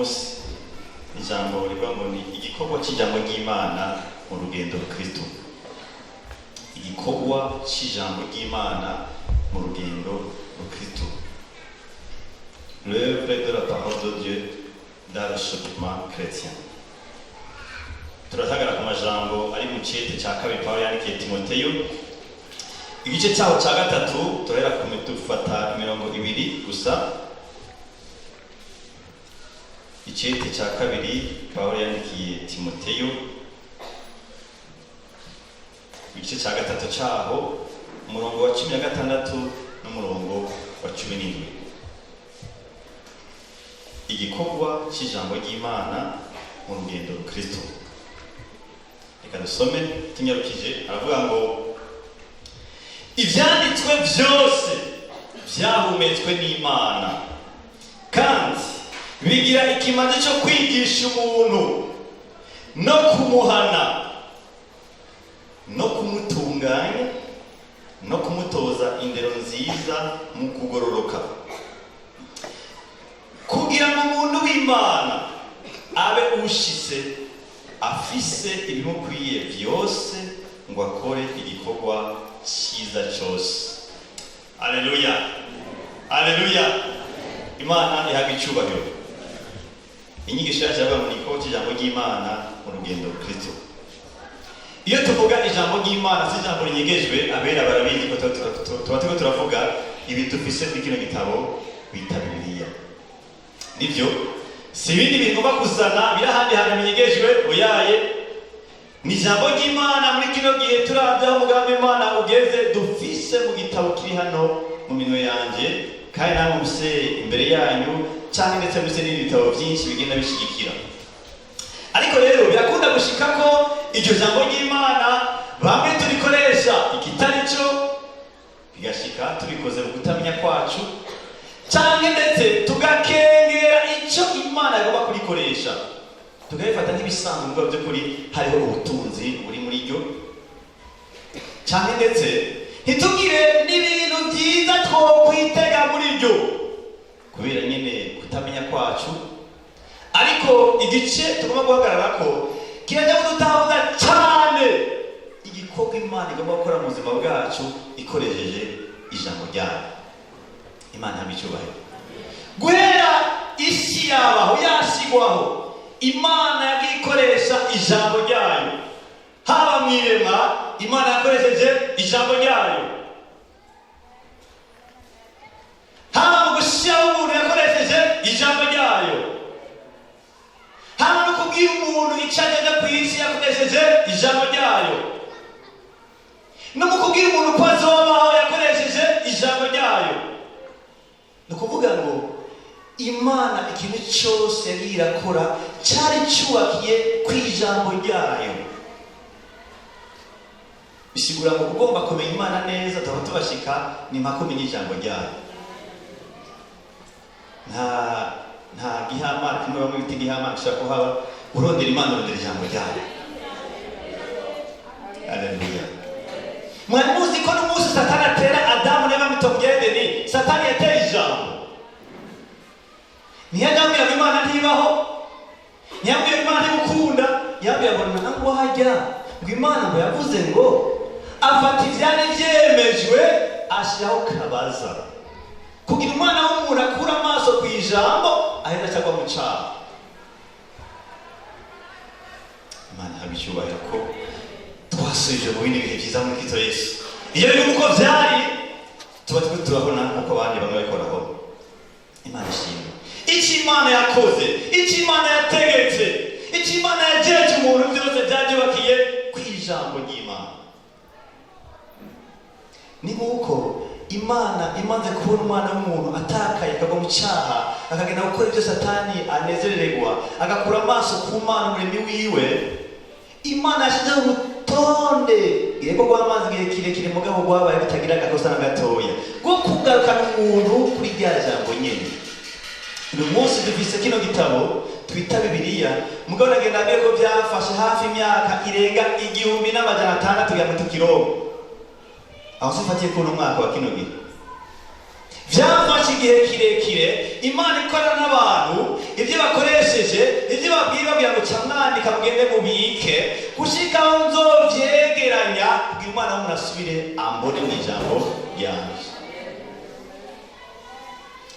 Munsi ijambo rivuga ngo ni igikorwa cy'ijambo ry'Imana mu rugendo Kristo, igikorwa cy'ijambo ry'Imana mu rugendo Kristo, l'œuvre de la parole de Dieu dans le cheminement chrétien. Turahagarara ku majambo ari mu cete cya kabiri Pawulo yandikiye Timoteyo, igice cyaho cya gatatu. Turahera ku dufata imirongo ibiri gusa. Icete cya kabiri Pawulo yandikiye Timoteyo, igice cya gatatu cyaho, umurongo wa 16 n'umurongo wa 17. Igikorwa cy'ijambo ry'Imana mu rugendo Kristo. Reka dusome tunyarukije. Aravuga ngo: "Ibyanditswe byose byahumetswe n'Imana kandi bigira ikimazi cyo kwigisha umuntu, no kumuhana, no kumutunganya, no kumutoza indero nziza mu kugororoka, kugira ngo umuntu w'Imana abe ushitse, afise ibimukwiye byose, ngo akore igikorwa cyiza cyose." Aleluya, aleluya! Imana ihabwa icyubahiro. Inyigisho yacu yavuga ngo ni igikorwa cy'ijambo ry'Imana mu rugendo Kristo. Iyo tuvuga ijambo ry'Imana, si ijambo rinyegejwe, abera barabizi ko tuba turiko turavuga ibi dufise muri kino gitabo bita Bibiliya. Nibyo, si ibindi bintu ngomba kuzana biri ahandi hantu binyegejwe, oyaye. Ni ijambo ry'Imana muri kino gihe, turavye aho umugambi w'Imana ugeze, dufise mu gitabo kiri hano mu minwe yanje, kandi namwe mufise imbere yanyu, canke ndetse mufise n'ibindi bitabo byinshi bigenda bishigikira. Ariko rero birakunda gushika ko iryo jambo ry'Imana bamwe turikoresha ikitari cyo, bigashika tubikoze mu kutamenya kwacu, canke ndetse tugakengera icyo Imana igomba kurikoresha, tukabifata nk'ibisanzwe, mu by'ukuri hariho ubutunzi buri muri ryo, canke ndetse ntitugire n'ibintu byiza twokwitega muri ryo kubera nyine kutamenya kwacu. Ariko igice tugomba guhagarara ko kirajya kudutahuza cyane igikorwa Imana igomba gukora mu buzima bwacu ikoresheje ijambo ryayo. Imana ihabwe icyubahiro. Guhera isi yabaho, yasigwaho, Imana yagiye ikoresha ijambo ryayo. Haba mu irema, Imana yakoresheje ijambo ryayo. Haba mu gushyiraho umuntu, yakoresheje ijambo ryayo. Haba no kubwira umuntu icyo ageze ku isi, yakoresheje ijambo ryayo. No mu kubwira umuntu ko azobaho, yakoresheje ijambo ryayo. Ni ukuvuga ngo Imana ikintu cyose yagiye irakora cyari cyubakiye ku ijambo ryayo. Bisigura ngo ugomba kumenya Imana neza, tuba tubashika ni mpaka umenya ijambo ryayo. Nta gihamana kimwe bamwe bita igihamana gishobora kuhaba. Urondera Imana, urondera ijambo ryayo. Aleluya! Mwari muzi ko n'umunsi Satani atera Adamu na Eva mu itongo rya Edeni, Satani yateye ijambo? Ntiyagambira ngo Imana ntibaho, ntiyambwira ngo Imana ntigukunda, yambwira ngo ntabwo wahajya, ngo Imana ngo yavuze ngo. Afata ivyari vyemejwe, ashyiraho kabaza kugira umwana w'umuntu akura amaso ku ijambo, aheza cyangwa mu cyaha. Imana ihabwa icyubahiro ko twasubije mu bindi bihe byiza muri Kristo Yesu. Iyo biri uko byari, tuba turiko turabona nk'uko abandi bamwe bariko barabona. Imana ishimwe. Icyo Imana yakoze, icyo Imana yategetse, icyo Imana yagejeje umuntu, byose byabyubakiye ku ijambo ry'Imana. Ni nk'uko Imana imaze kubona umwana w'umuntu atakaye, akagwa mu cyaha, akagenda gukora ibyo Satani anezererwa, agakura amaso ku Mana umuremyi wiwe, Imana yashyizeho urutonde, yego rw'amazi igihe kirekire, mugabo rwabaye bitagira agakosa na gatoya, rwo kugarukana umuntu kuri rya jambo nyine. Uyu munsi dufise kino gitabo twita Bibiliya, mugabo nagenda mbere ko byafashe hafi imyaka irenga 1600 kugira ngo tukironke. Aho sifatiye kubona umwaka wa kino gihe, byafashe igihe kirekire Imana ikorana n'abantu ibyo bakoresheje. ibamenyesheje, ibyo ibabwiye, babwira ngo ca mwandika mugende mubike gushika aho nzovyegeranya, kugira Umwana w'umuntu asubire ambone mu ijambo ryanje.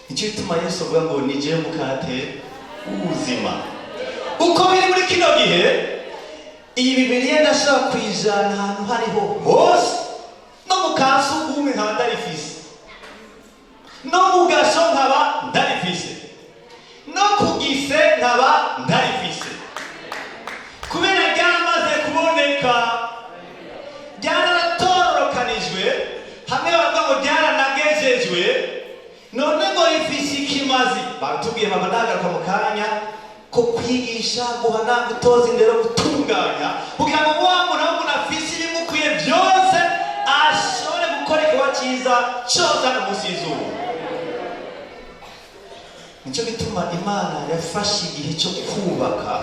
Nicyo gituma Yesu avuga ngo ni jewe mukate w'ubuzima. Uko biri muri kino gihe, iyi Bibiliya ndashobora kuyijana ahantu hariho hose, no mu kasugumwe nkaba ndarifise, no mu gasho nkaba ndarifise, no ku gise nkaba ndarifise, kubera ryamaze kuboneka, ryaranatororokanijwe, hamwe bavuga ngo ryaranagejejwe. None ngo rifise ikimazi, baratubwiye, mama ndagaruka mu kanya ko kwigisha, guhana, gutoza indero, gutunganya, kugira ngo wa muntu w'umuntu afise ibimukwiye byose ashobore gukora igikorwa cyiza cyose hano munsi y'izuba. Nicyo gituma Imana yafashe igihe cyo kubaka,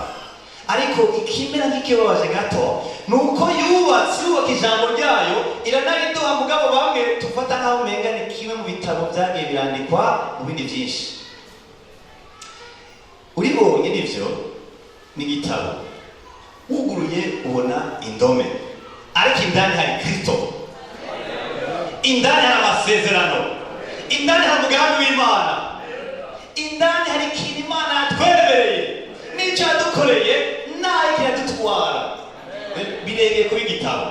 ariko ikimera nk'ikibabaje gato ni uko yubatse, yubaka ijambo ryayo, iranariduha, mugabo bamwe tufata nk'aho umenga ni kimwe mu bitabo byagiye birandikwa mu bindi byinshi. Uribonye, nivyo, ni igitabo, wuguruye ubona indome, ariko indani hari Kristo, indani hari amasezerano, indani hari umugambi w'Imana, indani hari ikintu Imana yatwemereye n'icyo yadukoreye nayo kiradutwara. Biregeye kuba igitabo,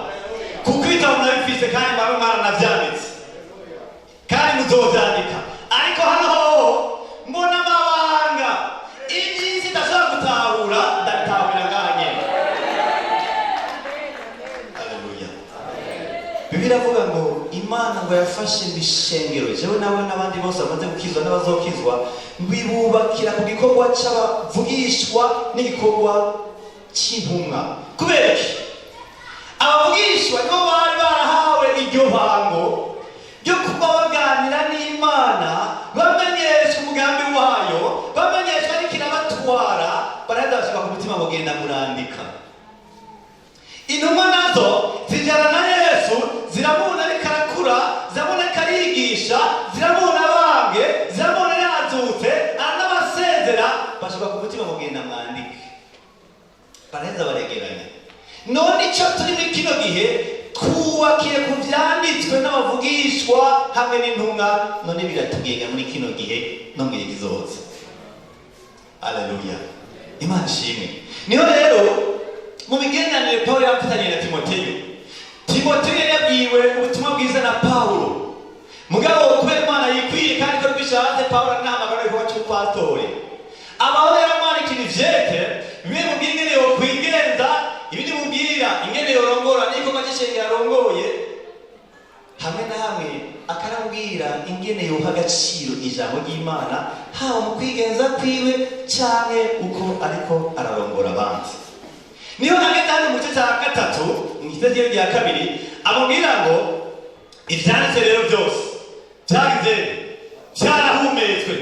kuko ibitabo murabifise kandi mwaba mwaranavyanditse kandi muzovyandika, ariko hano hoho mbona amabanga iby'isi idashobora gutahura, ndabitahurira ngaha nyene. Haleluya! Bibiliya iravuga ngo Imana ngo yafashe ibishengero, jewe nawe n'abandi bose bamaze gukizwa n'abazokizwa, ngo ibubakira ku gikorwa c'abavugishwa n'igikorwa c'intumwa. Kubera iki? Abavugishwa nibo bari barahawe iryo bango ryo kuba baganira n'Imana, bamenyeshwa umugambi wayo, bamenyeshwa n'ikirabatwara, baraheza bashika ku mutima ngo genda murandika. Intumwa nazo zijyana na Yesu, ziramubona ariko arakura, ziramubona ariko arigisha, ziramubona abambwe, ziramubona yazutse, aranabasezera, bashika ku mutima ngo genda mwandike, baraheza baregeranya. None icyo turi muri kino gihe, twubakiye ku vyanditswe n'abavugishwa hamwe n'intumwa, none biratugenga muri kino gihe no mu gihe kizoza. Aleluya, Imana ishimwe! Niho rero mu migenderanire Pawulo yafitanye na Timoteyo, Timoteyo yari yabwiwe ubutumwa bwiza na Pawulo, mugabo kubera Imana yikwiye kandi ko rwishatse, Pawulo anahamagara igikorwa cy'ubupasitori, abaho rero amwandikira ivyete bimwe mubwira ingene yokwigenza, ibindi mubwira ingene yorongora n'igikorwa c'ishengero arongoye, hamwe na hamwe akaramubwira ingene yoha agaciro ijambo ry'Imana, haba mu kwigenza kwiwe canke uko ariko ararongora abandi. Niho hageze hano mu gice cya gatatu, mu gice rya kabiri, amubwira ngo ivyanditse rero byose vyagize vyarahumetswe,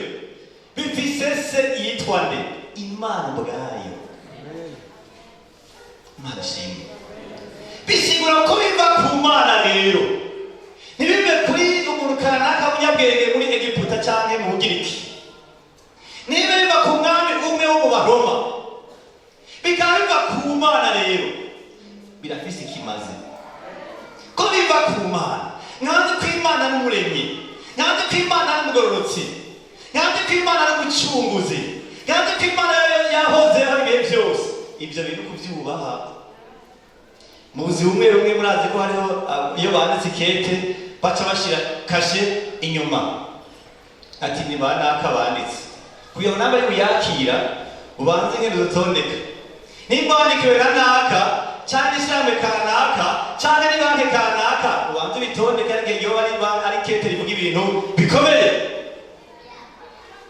bifise se yitwa nde? Imana ubwayo. Imana ishimwe! Bisigura ko biva ku Mana rero, ntibive kuri umuntu kanaka w'umunyabwenge muri Egiputa canke mu Bugiriki, niba biva ku mwami umwe wo mu Baroma, bikaba biva ku Mana rero birafise ikimazi. Ko biva ku Mana, nkanze ko Imana ari umuremyi, nkanze ko Imana ari umugororotsi, nkanze ko Imana ari umucunguzi, nkanze ko Imana yahozeho ibihe byose, ibyo bintu kubyubaha mu buzima bumwe bumwe. Murazi ko hariho iyo banditse ikete baca bashyira kashe inyuma, ati ni ba naka banditse, kugira ngo nawe ari buyakira ubanze ingene udutondeka, nimba wandikiwe na naka cyangwa ishyirahamwe kanaka cyangwa ni banki kanaka, ubanze ubitondeke, ariko iyo ari kete rivuga ibintu bikomeye,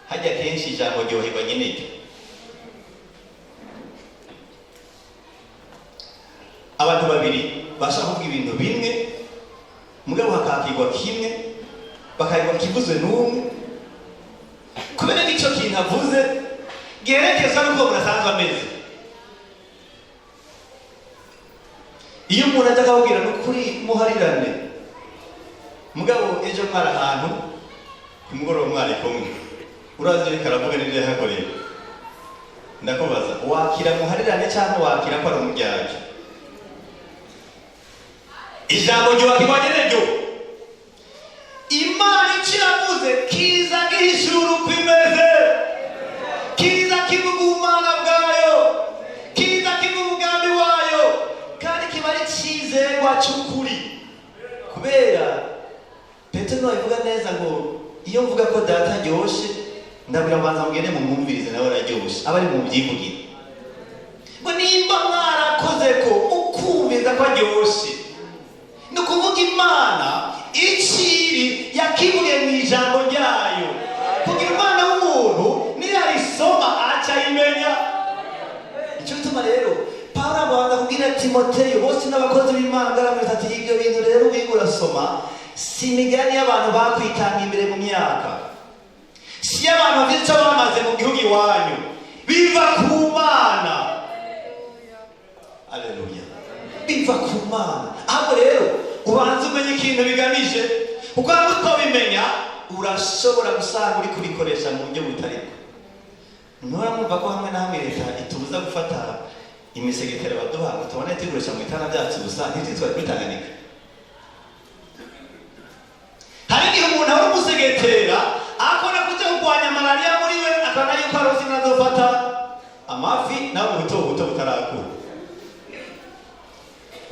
hajya kenshi ijambo ryoherwa nyine ryo. Abantu babiri bashaka kuvuga ibintu bimwe, mugabo hakakirwa kimwe, bakakirwa kivuzwe n'umwe, kubera ko icyo kintu avuze giherekezwa n'uko umuntu asanzwe ameze. Iyo umuntu ajya akababwira ni ukuri muharirane, mugabo ejo mwari ahantu ku mugoroba mwari kumwe, urazi ariko aravuga n'ibyo yahakoreye. Ndakubaza, wakira muharirane cyangwa wakira ko ari umuryarya? Ijambo ryubakirwa nyiraryo. Imana icyo iravuze kiza gihishura uko imeze, kiza kivuga ubumana bwayo, kiza kivuga umugambi wayo, kandi kiba ari icyizerwa cy'ukuri. Kubera Petero nabivuga neza ngo iyo mvuga ko Data aryoshe, ndabwira mbanza mugende mumwumvirize, nawe araryoshe, aba ari mu byivugire. Ngo nimba mwarakoze ko ukumviza ko aryoshe, ni ukuvuga Imana iciri yakivuye mu ijambo ryayo, kugira umwana w'umuntu niyarisoma aca ayimenya. Icyo gituma rero Pawulo abanza kubwira Timoteyo bose n'abakozi b'Imana, bwaramwita ati: ibyo bintu rero wiga urasoma, si imigani y'abantu bakwitanga imbere mu myaka, si y'abantu bafite icyo bamaze mu gihugu iwanyu, biva ku Mana. Aleluya! Biva ku Mana. Ahubwo rero ubanza umenye ikintu bigamije, kuko waba utabimenya urashobora gusanga uri kubikoresha mu buryo butari bwo. Ntuhora mwumva ko hamwe na hamwe leta itubuza gufata imisegetera baduha, ngo tubone tuyikoresha mu bitanda byacu gusa, ntitwitware kuri Tanganyika? Hari igihe umuntu ahora umusegetera akora kuja kurwanya malariya muri we, akabona yuko arozi azofata amafi nawe mu buto buto butarakura,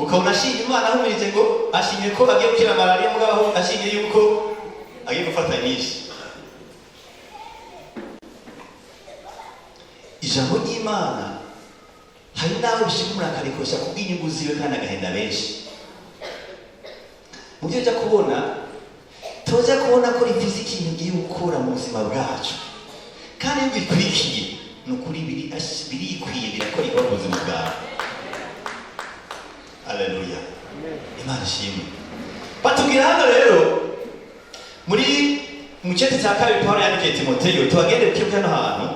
ukabona ashimye Imana ahumirije ngo ashimye ko agiye gukira malariya, mugabo ashimye yuko agiye gufata nyinshi. Ijambo ry'Imana hari n'aho bishika umuntu akarikoresha kubw'inyungu ziwe kandi agahenda benshi. Mu byo ujya kubona, tuza kubona ko rifise ikintu ugiye gukora mu buzima bwacu, kandi iyo bikurikiye ni ukuri birikwiye, birakora mu buzima bwawe. Aleluya, Imana ishimwe. Batubwira hano rero muri mu cyete cya kabiri Pawulo yandikiye Timoteyo, tuhagende buke hano hantu,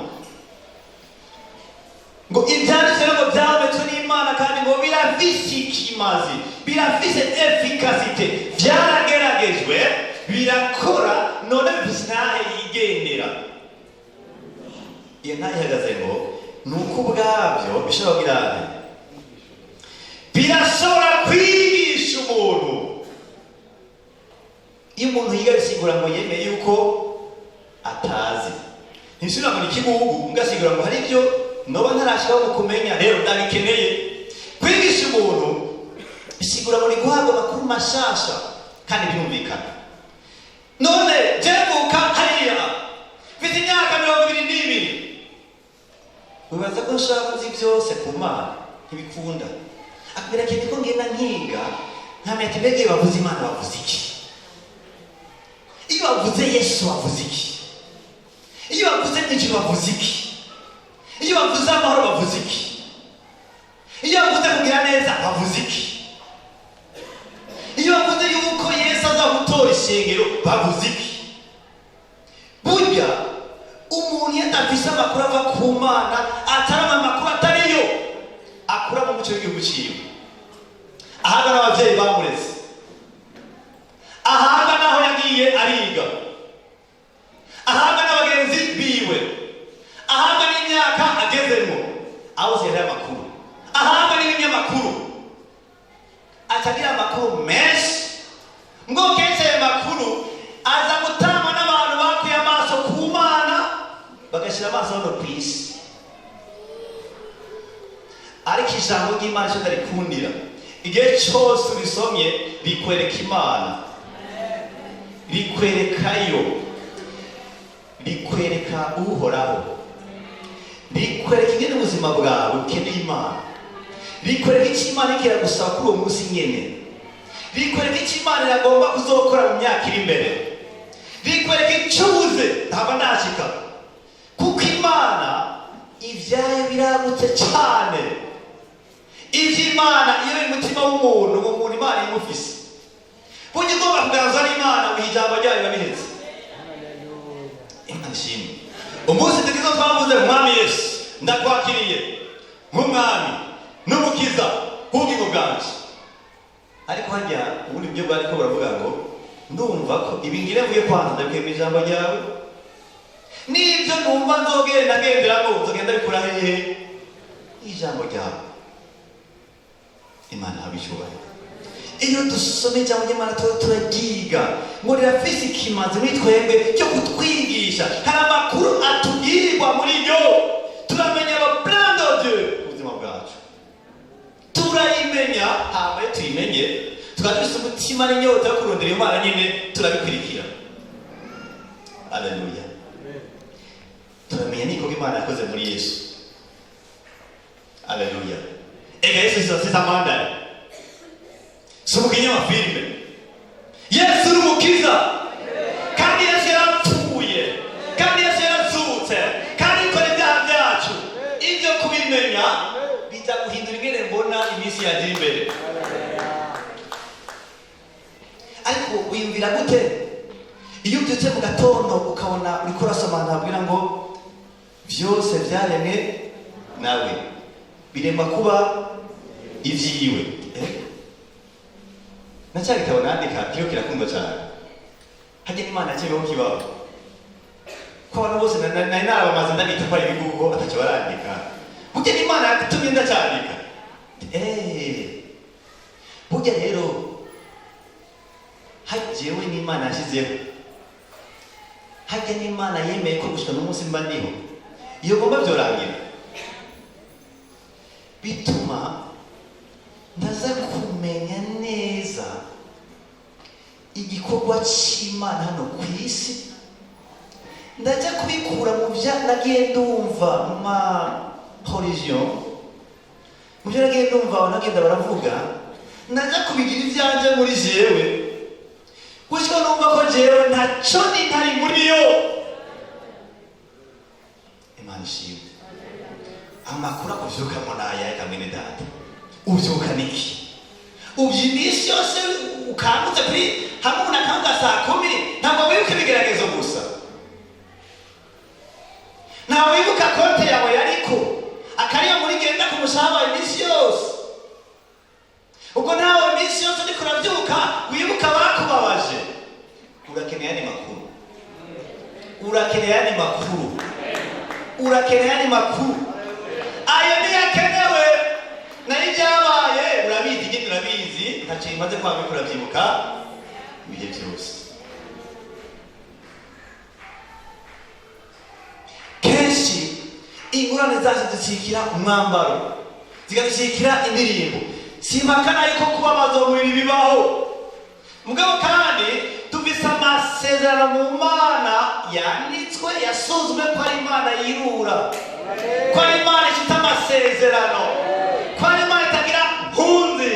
ngo ibyanditswe ngo byanditswe n'Imana kandi ngo birafise ikimazi, birafise efficacité, byarageragejwe birakora, none bifise intahe yigendera. Iyo ntahe ihagaze ngo ni uko ubwabyo bishobora kugira, birashobora kwigisha umuntu. Iyo umuntu yiga bisigura ngo yemeye yuko atazi, ntibisigura ngo ni ikigugu, ngasigura ngo hari ibyo noba ntarashikaho mu kumenya, rero ndabikeneye. Kwigisha umuntu bisigura ngo ni guhabwa amakuru mashasha kandi birumvikana. None jevuka hariya mfite imyaka 22, wibaza ko nshaka kuzi byose ku Mana? Ntibikunda. Akubwira ati niko ngenda nkiga, nkamenya ati mbega iyo bavuze Imana bavuze iki? Iyo bavuze Yesu bavuze iki? Iyo bavuze ijuru bavuze iki? Iyo bavuze amahoro bavuze iki? Iyo bavuze kugira neza bavuze iki? Iyo bavuze yuko Yesu aza gutora ishengero bavuze iki? Burya umuntu iyo adafise amakuru ava ku Mana, atarama amakuru atariyo akura mu muco w'igihugu ciwe, ahabwa n'abavyeyi bamureze, ahabwa n'aho yagiye ariga, ahabwa n'abagenzi biwe, ahabwa n'imyaka agezemo, aho zihera amakuru, ahabwa n'ibinyamakuru, atagira amakuru menshi. Ngo kenshi ayo makuru aza gutangwa n'abantu bakuye amaso ku Mana bagashyira amaso hano ku isi. Ariko ijambo ry'Imana icyo ndarikundira, igihe cyose urisomye rikwereka Imana, rikwerekayo, rikwereka Uhoraho, rikwereka ingene ubuzima bwawe bukeneye Imana, rikwereka icyo Imana iriko iragusaba kuri uwo munsi nyene, rikwereka icyo Imana iragomba kuzokora mu myaka iri imbere, rikwereka icyo ubuze ntabwo ndashika, kuko Imana ibyayo biragutse cyane. Iby'Imana iyo biri mu mutima w'umuntu, ngo umuntu Imana imufise, burya ugomba kuganzwa n'Imana mu ijambo ryayo biba bihetse. Imana ishimwe. Umunsi tugize twavuze: Mwami Yesu, ndakwakiriye nk'umwami n'umukiza w'ubugingo bwanje. Ariko harya ubundi buryo bwariko buravuga ngo ndumva ko ibi ngira mvuye kwanza ndabikuye mu ijambo ryawe, n'ibyo numva nzogenda ngenderamo nzogenda bikura hehe? Hehe? Ijambo ryawe. Imana haba icyubahiro. Iyo dusoma ijambo ry'Imana, tuba turaryiga, ngo rirafise ikimazi muri twebwe cyo kutwigisha. Hari amakuru atubwirwa muri ryo, turamenya le plan de Dieu ku buzima bwacu, turayimenya. Hama iyo tuyimenye, tukaba dufise umutima n'inyota yo kurondera Imana nyine, turabikurikira. Aleluya! Turamenya n'igikorwa Imana yakoze muri Yesu. Aleluya! Ega Yesu sisamandare, si umukinnyi wa filime. Yesu ni umukiza, kandi Yesu yarapfuye, kandi Yesu yarazutse, kandi ikora ibyaha byacu. Ibyo kubimenya biza guhindura ingene mbona iminsi yagiye imbere. Ariko wiyumvira gute iyo ubyutse mu gatondo, ukabona uriko urasoma ahantu habwira ngo byose byaremwe nawe, biremwa kuba ivyiwe? Eh? Na cya gitabo nandika kiriko kirakundwa cyane. Harya n'Imana yakebeho kibaho ko abantu bose nari narabamaze, ndabita ko ari ibigugu, atacyo barandika. Burya n'Imana yatumye ndacyandika. Burya rero hajewe n'Imana yashyizeho, harya n'Imana yemeye ko gushika n'umunsi mba ndiho, iyo ngomba byorangira. Bituma ndaza kumenya neza igikorwa cy'Imana hano ku isi. Ndajya kubikura mu byo nagiye ndumva mu ma religion, mu byo nagiye ndumva abantu bagenda baravuga, ndajya kubigira ibyanjye muri jewe, gutyo numva ko jewe ntacyo ni ntari muri yo. Imana ishimwe. Amakuru akuvyukamo nayahe, mwene data? Uvyuka niki? Ubya iminsi yose ukangutse kuri hamwe umuntu akanguka saa 10, ntabwo wibuka ibigeragezo gusa, ntabwo wibuka konte yawe yariko akariyo muri genda ku mushahara wawe iminsi yose. Ubwo nawe iminsi yose uriko urabyuka wibuka bakubabaje. Urakeneye andi makuru, urakeneye andi makuru, urakeneye andi makuru. Ayo niyo akenewe. Nayo ibyabaye urabizi nyine, urabizi, ntacyo bimaze kwambika, urabyibuka ibihe byose. Kenshi ingorane zacu zishyikira umwambaro, zikadushyikira indirimbo. Simpakana yuko kubabaza umubiri bibaho, mugabo kandi dufise amasezerano mu Mana yanditswe, yasuzumwe, ko ari Imana yirura, ko ari Imana ifite amasezerano, ko ari Imana itagira mpunzi,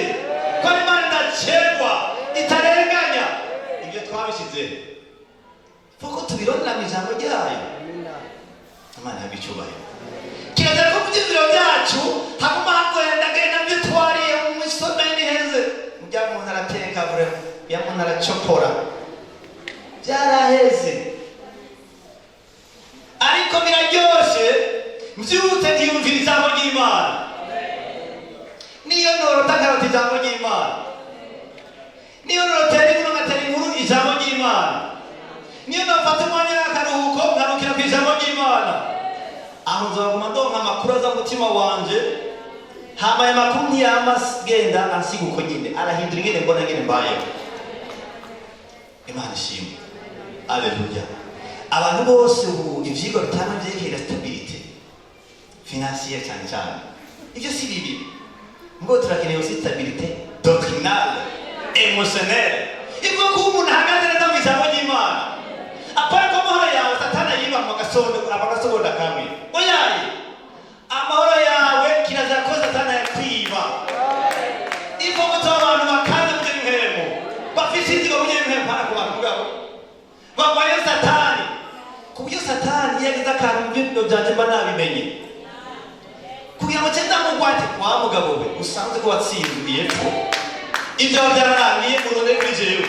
ko ari Imana idakegwa, itarenganya. Ibyo twabishyize kuko tubirondera mu ijambo ryayo. Imana yaha icyubahiro. Kirazira ko mu byiziro byacu haguma hagendagenda byo twariye mu isomero iheze. Mujya muntu arateka bure, ya muntu aracokora, byaraheze. Ariko biraryoshe mbyutse ntiyumvira ijambo ry'Imana. Niyo norota nkarota ijambo ry'Imana, niyo norotera inkuru ngatera inkuru ijambo ry'Imana, niyo nofata umwanya w'akaruhuko nkarukira ku ijambo ry'Imana, aho nzaguma ndonka amakuru aza mu mutima wanje. Hama aya makuru ntiyama agenda ansiga uko nyine, arahindura ingene mbona, ingene mbayeho. Imana ishimwe. Aleluya! Abantu bose ubu ivyigwa bitanga vyerekeye stabilité financière cyane cyane, ivyo si bibi, ngo turakeneye aussi stabilité doctrinale, émotionnelle. Ivuga ko umuntu ahagaze neza mu ijambo ry'Imana, apana ko amahoro yawe Satani ayiba mu agasogonda kamwe. Oyaye, amahoro yawe kirazira ko Satani ayakwiba. Ivuga ko tuba abantu bakaze mu by'impemu, bafise inzigo mu by'impemu, pana ku bantu, mugabo barwaye Satani, ku buryo Satani iyo agize akantu mu by'ibintu byanjye mba nabimenye, kugira ngo cyenda mugwate wa mugabo we usanzwe ko watsindiye ko ibyo byararangiye, urondere kuri jewe.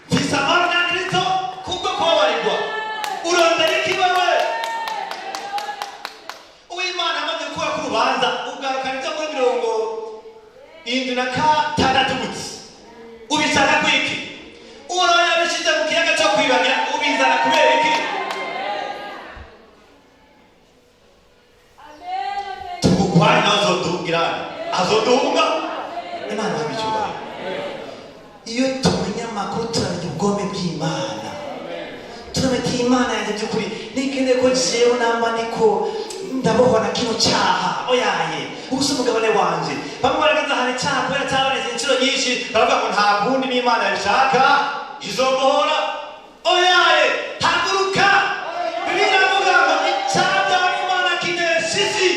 Mfise amahoro na Kristo kubwo kubabarirwa. Urondera iki wewe? Uwimana amaze gukura ku rubanza, ugarukana ibyo muri 76 gutse, ubishaka kwiki? Uhoraho yabishyize mu kiyaga cyo kwibagira, ubizana kubera iki? Tugwane nawe azodugira, azoduhunga. Imana ihabwe icyubahiro. Iyo tumenya amakuru, turamenya ubugome bw'Imana, turamenya ko Imana yanjye by'ukuri ntikeneye ko jewe namba niko ndabohwa na kino cyaha. Oyaye, ubu si umugabane wanje. Bamwe barageze ahantu icyaha kubera cyabonetse inshuro nyinshi, baravuga ngo nta kundi, n'Imana yabishaka izobohora. Oyaye, haguruka! Bibiliya iravuga ngo icyaha byawe n'Imana kinesha isi.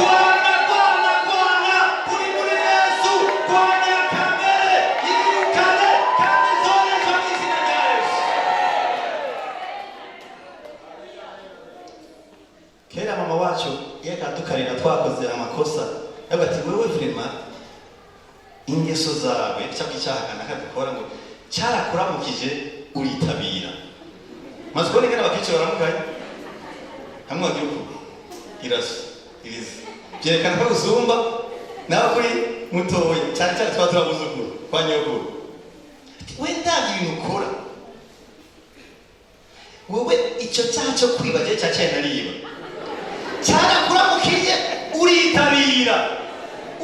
Rwana, rwana, rwana! Uri muri Yesu, rwanya kamere, yirukane kandi izoreshwa mu izina rya Yesu. Kera mama wacu iyo akadukarira twakoze amakosa, yavuga ati: "Wewe vraiment ingeso zawe cyangwa icyaha kanaka dukora ngo cyarakuramukije uritabira." Maze kubona ingene abakristo baramukanye hamwe, bagira uku iraso iriza byerekana ko gusumba nawe kuri mutoya, cyane cyane twaba turabuzukuru kwa nyokuru. Ati: "We ndabye ibintu ukora, wowe icyo cyaha cyo kwiba je cyaciye nariba, cyarakuramukije uritabira,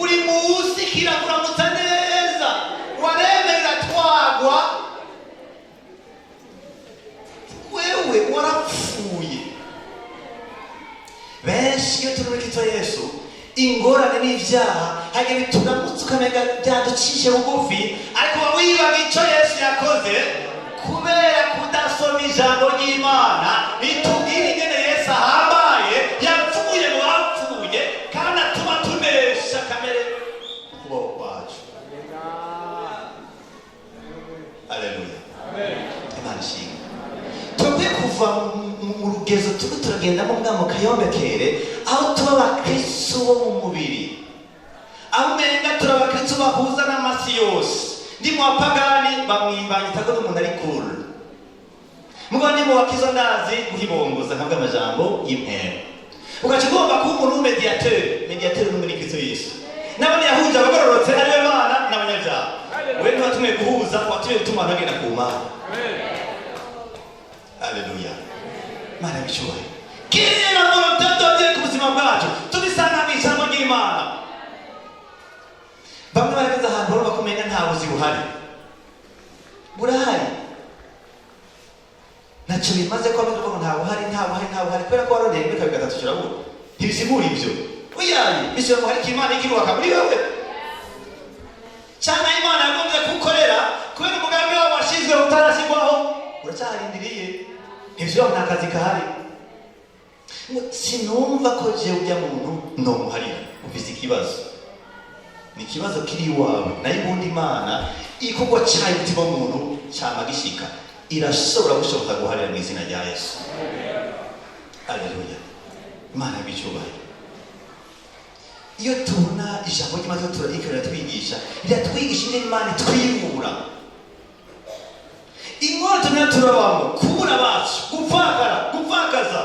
uri munsi kirakuramutsa neza, waremerera twagwa, wewe warapfuye." Benshi iyo turi muri Kristo Yesu, ingorane n'ibyaha hagiye bituramutse ukamenya byaducishe bugufi, ariko wibaga icyo Yesu yakoze kubera kudasoma ijambo ry'Imana ritubwira ingene Yesu ahambaye, yapfuye mu bapfuye kandi atuma tunesha kamere kubaho kwacu. Aleluya, Imana ishimwe. Tugiye kuva mu rugezo turiko turagendamo bwa mu kayombekere, aho tuba abakristo bo mu mubiri, aho umenga turi abakristo bahuza n'amasi yose. Ndi mu bapagani bamwibanyita ko n'umuntu ari cool, mugabo ndi mu bakizo ndazi guhibongoza nkavuga amajambo y'impera. Ugaca ugomba kuba umuntu w'umediateur. Mediateur n'umwe, ni Kristo Yesu. Nabone yahuje abagororotse ariwe Mana n'abanyabyaha. We ntiwatumwe guhuza, watumye gutuma abantu bagenda ku Mana. Aleluya, Mana y'icyubahiro. Kiriya volonté de ku buzima bwacu tubisanga mu ijambo ry'Imana. Bamwe barageze ahantu barumva ko umenga nta buzi buhari. Burahari, ntacyo bimaze ko bamwe ngo nta buhari, nta buhari, nta buhari, kubera ko warondeye rimwe, kabiri, gatatu, kirabura. Ntibisigura ibyo. Uyaye bishyira ngo hariko Imana ikirubaka muri wewe, cyangwa Imana yagombye kugukorera kubera umugambi wawe washyizwe utarashyirwaho, uracyaharindiriye. Ntibisubira ngo nta kazi kahari. Ngo sinumva ko jewe ujya muntu nomuharira. Ufise ikibazo, ni ikibazo kiri iwawe. Nayo ubundi Imana igikorwa cyayo umutima w'umuntu cyama gishika, irashobora gushoboka guharira mu izina rya Yesu. Aleluya, Imana y'icyubahiro. Iyo tubona ijambo ry'Imana turariko riratwigisha, riratwigisha ingene Imana itwibura ingorane tumenya turabamo, kubura abacu, gupfakara, gupfakaza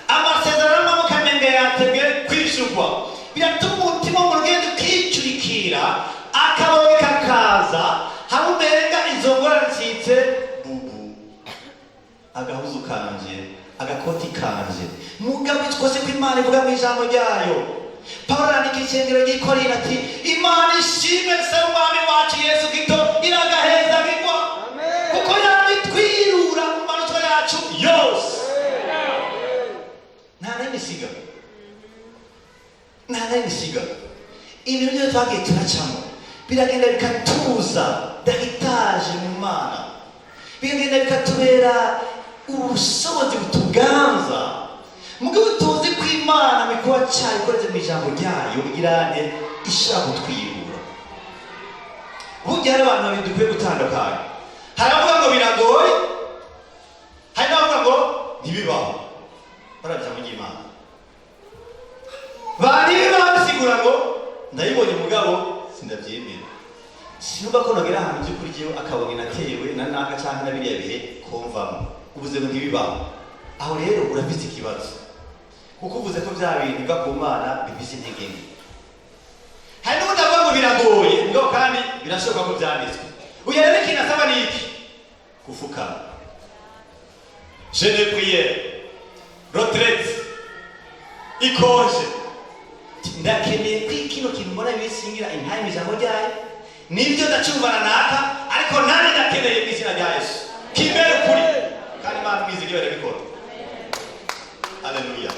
amasezerano n'amaboko amenga yatebwe kwishurwa, biratuma umutima w'umuntu ugenda ukicurikira, akababi kakaza hamwe umenga izo ngorane ncitse bubu, agahuzu kanje, agakoti kanje. Mugabo twose ko Imana ivuga mu ijambo ryayo, Pawulo arandika ishengero ry'i Korinto ati: "Imana ishimwe, se w'Umwami wacu Yesu Kristo iragaheza bigwa, kuko yabitwirura mu manutwa yacu yose." Nta n'imwe isiga, nta n'imwe isiga. Ibintu byose twagiye turacamo biragenda bikatuza dahitaje mu Mana, bikagenda bikatubera ubushobozi butuganza. Mugabo tuzi ko Imana mu kuba cyayo ikoreze mu ijambo ryayo irane ishaka kutwibura. Burya hari abantu babiri dukwiye gutandukanya: hari abavuga ngo biragoye, hari n'abavuga ngo ntibibaho. Barabya mu ry'Imana ba ntibibaho bisigura ngo ndabibonye mugabo sindabyemera, sinumva ko nagera ahantu by'ukuri jyewe akabonye natewe na naka cyangwa na biriya bihe komvamo ubuzima, ntibibaho. Aho rero urafite ikibazo, kuko uvuze ko bya bintu biva ku Mana bifise intege nke. Hari n'ubundi avuga ngo biragoye, mugabo kandi birashoboka ko byanditswe. Uyu rero ikintu asaba ni iki? Gufukama, jeûne, prière, retraite. Ikonje. Ndakeneye ko kino kintu mbona bisingira intaye mu ijambo ryayo, nibyo ndacyumvana naka, ariko nanjye ndakeneye mu izina rya Yesu kimbere ukuri, kandi Imana umwizigiwe irabikora. Haleluya!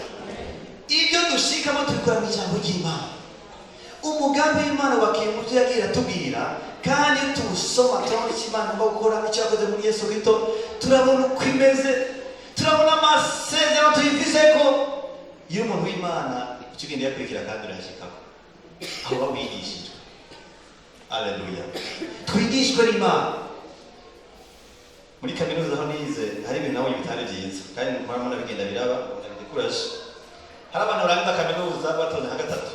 Ibyo dushikamo tubikora mu ijambo ry'Imana. Umugambi w'Imana wakiye mu byo yagiye iratubwira, kandi iyo tuwusoma turabona icyo Imana igomba gukora, icyo yakoze muri Yesu Kristo, turabona uko imeze, turabona amasezerano tuyifise ko iyo umuntu w'Imana icyo ugenda yakurikira kandi urayashikako aho uba wigishijwe. Haleluya! Twigishwe n'Imana. Muri kaminuza aho nize hari ibintu nabonye bitari byiza, kandi murabona bigenda biraba, ndabidekuraje. Hari abantu barangiza kaminuza batonze nka gatatu.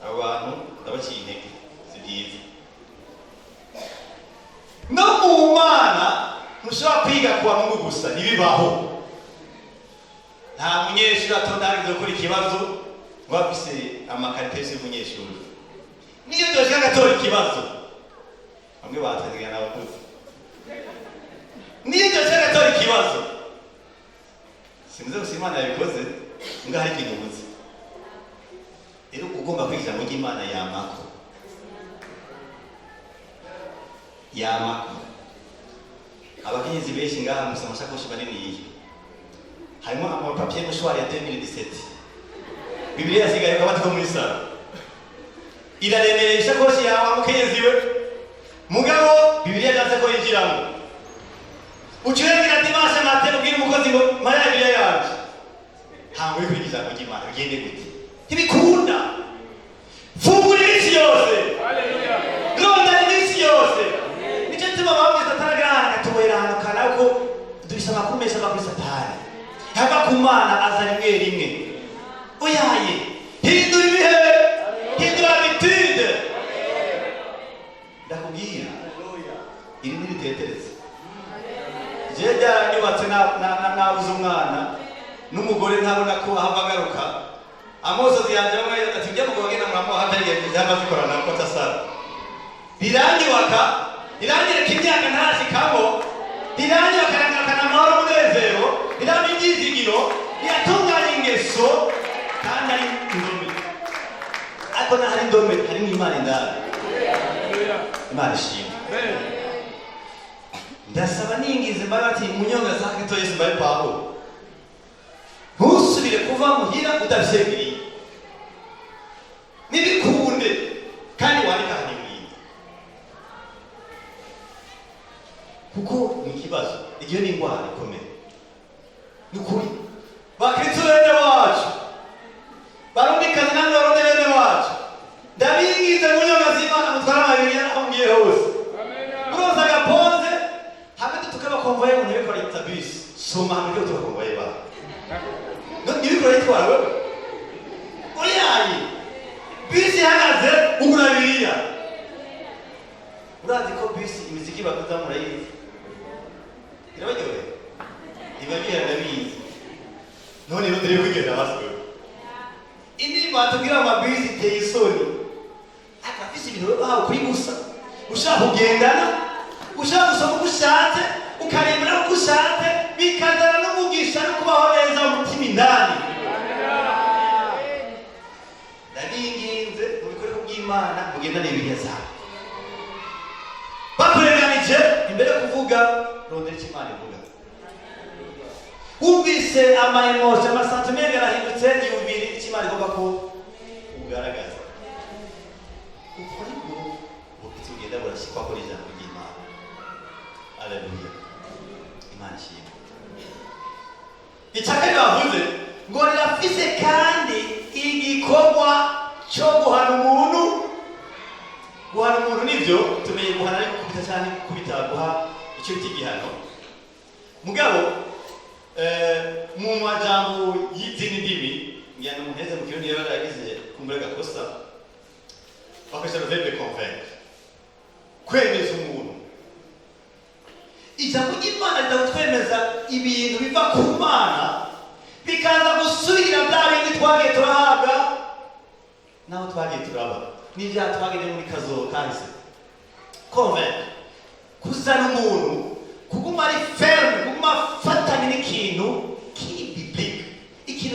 Abo bantu ndabaciye intege, si byiza. No mu Mana ntushobora kwiga kuwa Mungu gusa, ntibibaho. Nta munyeshuri atonda hageze gukora ikibazo ngo afise amakarite yose y'umunyeshuri. Niyo byoshika agatora ikibazo, bamwe batazigana abakuze, niyo byoshika agatora ikibazo, simvuze gusa Imana yabikoze ngo hari ikintu ubuze. Rero ugomba kwiga ijambo ry'Imana yamako yamako. Abakenyezi benshi ngaha musa amashakoshi manini, harimo ama papier mouchoir ya 2017, Bibiliya yasigaye akabati ko muri salon, iraremereye ishakoshi yawe mukenyezi we. Mugabo Bibiliya yanze ko yinjiramo. Ucurengera dimanche matin, ubwira umukozi ngo mara Bibiliya yanje, ntabwo uri kwiga ijambo ry'Imana. Bigende gute? Ntibikunda. Fungura iminsi yose, ronda iminsi yose. Nicyo gituma bamwe Satani agira ahantu akatubohera ahantu kanaka, ko dufise amakuru menshi ava kuri Satani, hava ku Mana aza rimwe rimwe. Oyaye, hindura ibihe, hindura habitude. Ndakubwira, iri ntiriteteretse. Jewe byaranyubatse, nabuze umwana n'umugore, ntabona ko ahava agaruka. Amosozi yanjye bamwe ati ujya mugabo agenda muramuha hafi igihe zaba zikorana ko atasara. Riranyubaka, riranyereka imyaka ntarashikamo, riranyubaka, rirangarukana amahoro, umunezero, rirampa ibyizigiro, riratunganya ingeso. Kandi ari indome, ariko n'ahari indome harimo Imana indani. Imana ishimwe. Ndasaba ningize mbaye ati munyonga za Kristo Yesu, mbaye Pawulo, ntusubire kuva muhira udavyemeye, nibikunde. Kandi wandika ahantu ibintu, kuko ni ikibazo, igihe ni indwara ikomeye. Ni ukuri, bakristo bene wacu, Barundikazi namwe Barundi bene wacu, ndabingize munyonga z'Imana, mutware amabiriya aho mugiye hose. Uroza agaponze hamwe tukabakonvoye ngo ntibikore bisi, soma hamwe ko tubakonvoye ba ntibikore yitwara wewe. Oyayi, bisi ihagaze, ugura biriya. Urazi ko bisi imiziki bakuza murayizi, irabaryohera, iba bihera, ndabizi. None rero turi kugenda basi indirimbo batubwira amabisi iteye isoni, ariko afise ibintu bahawe kuri gusa ushaka kugendana, ushaka gusoma uko ushatse, ukarembera uko ushatse, bikazana n'umugisha no kubaho neza mu mutima indani. Ndabinginze mu bikorwa by'Imana, mugendane Bibiliya zawe. Bakurenganije, imbere yo kuvuga rondera icyo Imana ivuga. Wumvise ama émotions, ama sentiments yarahindutse, yumvira icyo Imana igomba ko ugaragaza. Uko nibwo bufite bugenda burashyikwa kuri ijambo ry'Imana. Aleluya, Imana ishimwe. Icya kabiri bavuze ngo rirafise kandi igikorwa cyo guhana umuntu. Guhana umuntu nibyo tumenye, guhana ari gukubita cyane, gukubita, guha icyo bita igihano. Mugabo mu majambo y'izindi ndimi, ngira ngo umuheze mu Kirundi yaba yaragize kumbura gakosa, bakoresha le verbe convaincre, kwemeza umuntu. Ijambo ry'Imana ritagutwemeza ibintu biva ku Mana, bikaza gusubira bya bindi twagiye turahabwa naho twagiye turaba n'ibyaha twagiye muri kazoza kahise. Convaincre, kuzana umuntu kuguma ari ferme, kuguma afatanye n'ikintu kiri biblique, ikintu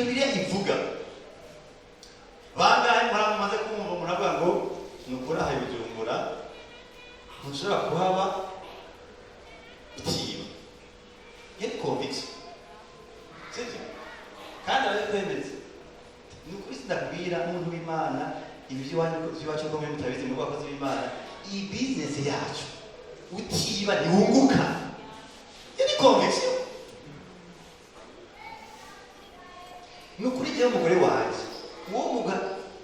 Kandi arabikwemeza. Ni ukuri, sindakubwira, umuntu w'Imana, ibi by'iwanyu, by'iwacu ko muri mutabizi mu bakozi b'Imana, iyi business yacu utiba ntiwunguka. Iyo ni conviction. Ni ukuri, jyewe umugore wanjye uwo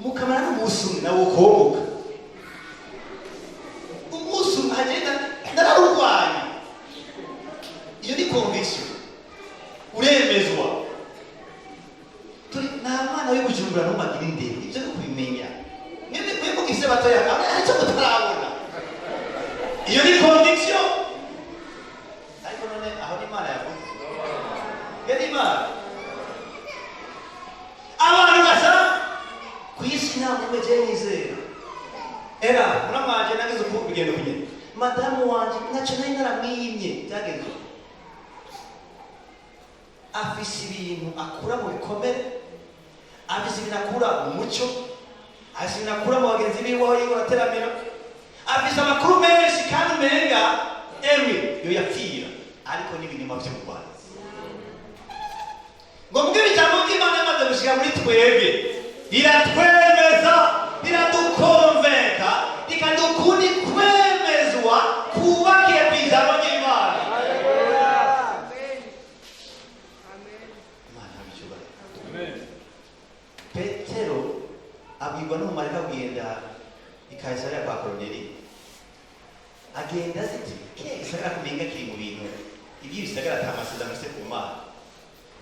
mukamara n'umunsi umwe nawe ukongoka umunsi umwe agenda nararurwanya. Iyo ni conviction, uremezwa. Turi nta mwana w'i Bujumbura n'umwe agira indero. Ibyo ni kubimenya. Mwebwe mugifise batoya, hari icyo mutarabona. Iyo ni conviction. Ariko none aho ni Imana yavuze? Iyo ni Imana. Abantu basa ku isi nta muntu je nizera. Era muramwanje nagize uku bigenda kunyene. Madamu wanje ntacyo nari naramwimye, byagenze uko. Afise ibintu akura mu bikomere, afise ibintu akura mu muco, afise ibintu akura mu bagenzi biwe aho yiwe arateramira, afise amakuru menshi kandi umenga emwe yo yapfira, ariko n'ibinyoma vyo mu Rwanda. Ngo mbwe ijambo ry'Imana rimaze gushika muri twebwe, riratwemeza, riradukonvenka, rikadukundi kwemezwa kubakiye ku ijambo ry'Imana. Imana ihabwe icyubahiro. Petero abwirwa n'umumarayika kugenda i Kayisariya kwa Koroneli. Agenda azi ati kiriya gisagara kumenga kiri mu bintu iby'ibisagara, ata masezerano afise ku Mana.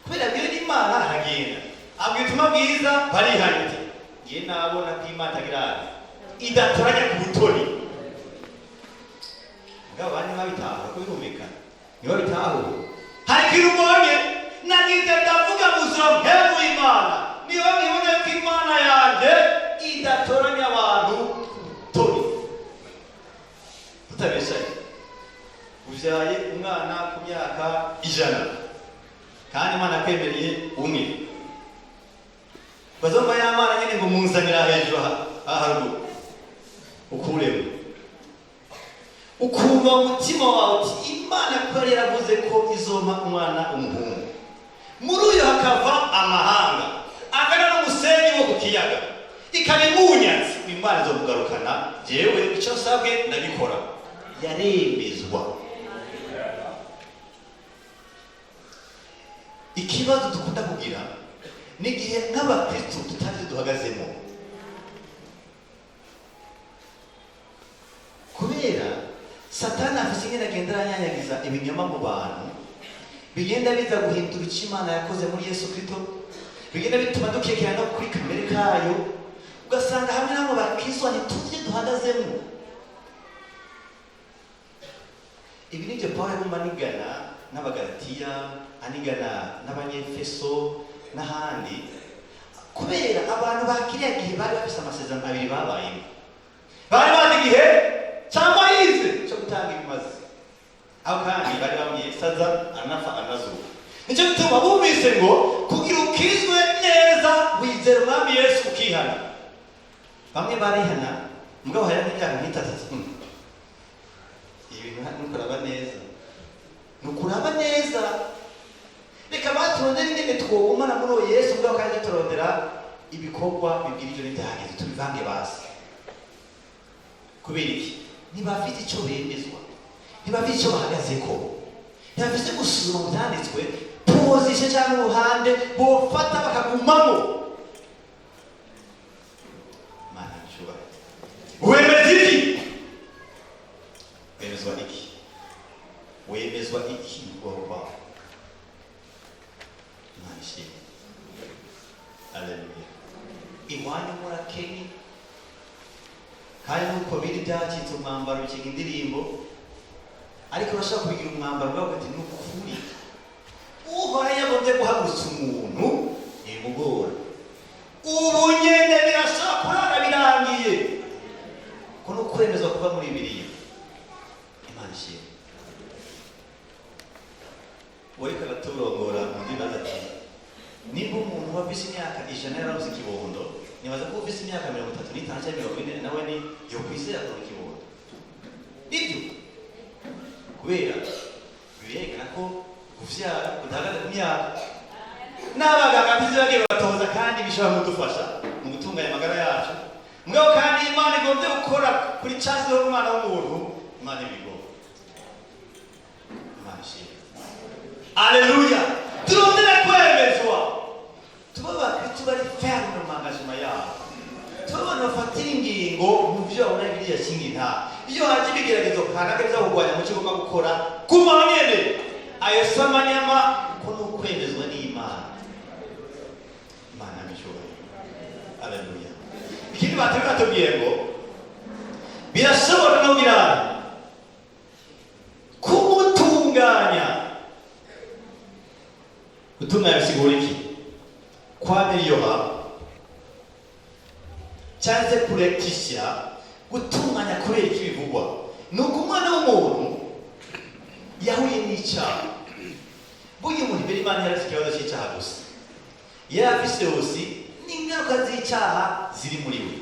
Kubera abwiwe n'Imana aragenda, abwira ubutumwa bwiza, barihanye ati ngiye nabona ko Imana itagira idatoranya ku butoni. Mugabo abandi ntibabitahura, ko birumvikana ntibabitahura. Hari ikintu ubonye, nagize ndavuga buzura mpemu w'Imana, niyo nibone ko Imana yanjye idatoranya abantu ku butoni. Tutabeshaye, uvyaye umwana ku myaka 100 kandi Imana akwemereye umwe, bazomba ya mana nyene ngo munzanira hejuru aha haruguru, ukuremo ukumva mu mutima wawe uti Imana ko yari yaravuze ko izompa umwana umuhungu, muri uyo hakava amahanga angana n'umusenyi wo ku kiyaga, ikaba imunyatsi, Imana izomugarukana, jewe icyo nsabwe ndabikora. Yaremezwa. Ikibazo dukunda kugira ni igihe nk'abakristo tutazi duhagazemo, kubera Satani afise ingene agenda aranyanyagiza ibinyoma mu bantu, bigenda biza guhindura icyo Imana yakoze muri Yesu Kristo, bigenda bituma dukekera no kuri kamere kayo, ugasanga hamwe n'abo bakristo ntituzi duhagazemo. Ibi nibyo Pawulo yarimo anigana n'Abagalatiya, anigana n'Abanyefeso n'ahandi, kubera abantu ba kiriya gihe bari bafise amasezerano abiri babayemo. Bari bazi igihe cya Moyize cyo gutanga ibimazi, aho kandi bari bamwiye saza aranafa aranazuka. Nicyo gituma bumvise ngo kugira ukizwe neza wizera Umwami Yesu ukihana. Bamwe barihana, mugabo hari n'imyaka nk'itatu, ibintu nukuraba neza, nukuraba neza, reka baturondera ingene twogumana muri uwo Yesu, mugabo kandi turondera ibikorwa bibwira ivyo n'ibyahageze tubivange basi. Kubera iki? Ntibafite icyo bemezwa, ntibafite icyo bahagazeko, ntibafite gusuzuma mu byanditswe position cyangwa uruhande bofata bakagumamo. Mana icyubahiro. Wemeza iki? Wemezwa iki? Wemezwa iki mu kubaho kwawe? Imana ishimwe, aleluya. Iwanyu murakenye, kandi nuko biri byacitse umwambaro, bicika indirimbo, ariko urashobora kubigira umwambaro ukavuga ati ni ukuri Uhora yagombye guhagurutsa umuntu ntibimugora. Ubu nyene birashobora kurara birangiye, ko no kwemezwa kuva muri Bibiliya. Imana ishimwe. Wariko araturongora mu ndibaza ati nimba umuntu wafise imyaka 100 yarabuze ikibondo, nibaza ko ufise imyaka 35 cyangwa 40 nawe ni yokwizera kuronka ikibondo. Nibyo, kubera birerekana ko kuvyara kudahagaze ku myaka. N'abaganga b'ivyo bagiye batoza, kandi bishobora kudufasha mu gutunganya amagara yacu. Mugabo kandi Imana igombye gukora kuri chance y'umwana w'umuntu, Imana ibigomba. Imana ishimwe, aleluya. Turondere kwemezwa, tube abakristo bari ferme mu engagement yabo, tube abantu bafatira ingingo mu byo babona biriya shinga intaha. Iyo haje ibigeragezo kanaka biza kurwanya mu cyo ugomba gukora, guma nyene ayo si amanyama, ko ni ukwemezwa n'Imana. Imana y'icyubahiro, aleluya. Ikindi batari batubwiye ngo birashobora no birana kumutunganya. Gutunganya bisigura iki? Kwameliora cyangwa se kurekisha, gutunganya. Kubera iki bivugwa? Ni uko umwana w'umuntu yahuye n'icyaha. Burya umuntu imbere y'Imana yari afite ikibazo cy'icyaha gusa, yari afise hose n'ingaruka z'icyaha ziri muri we.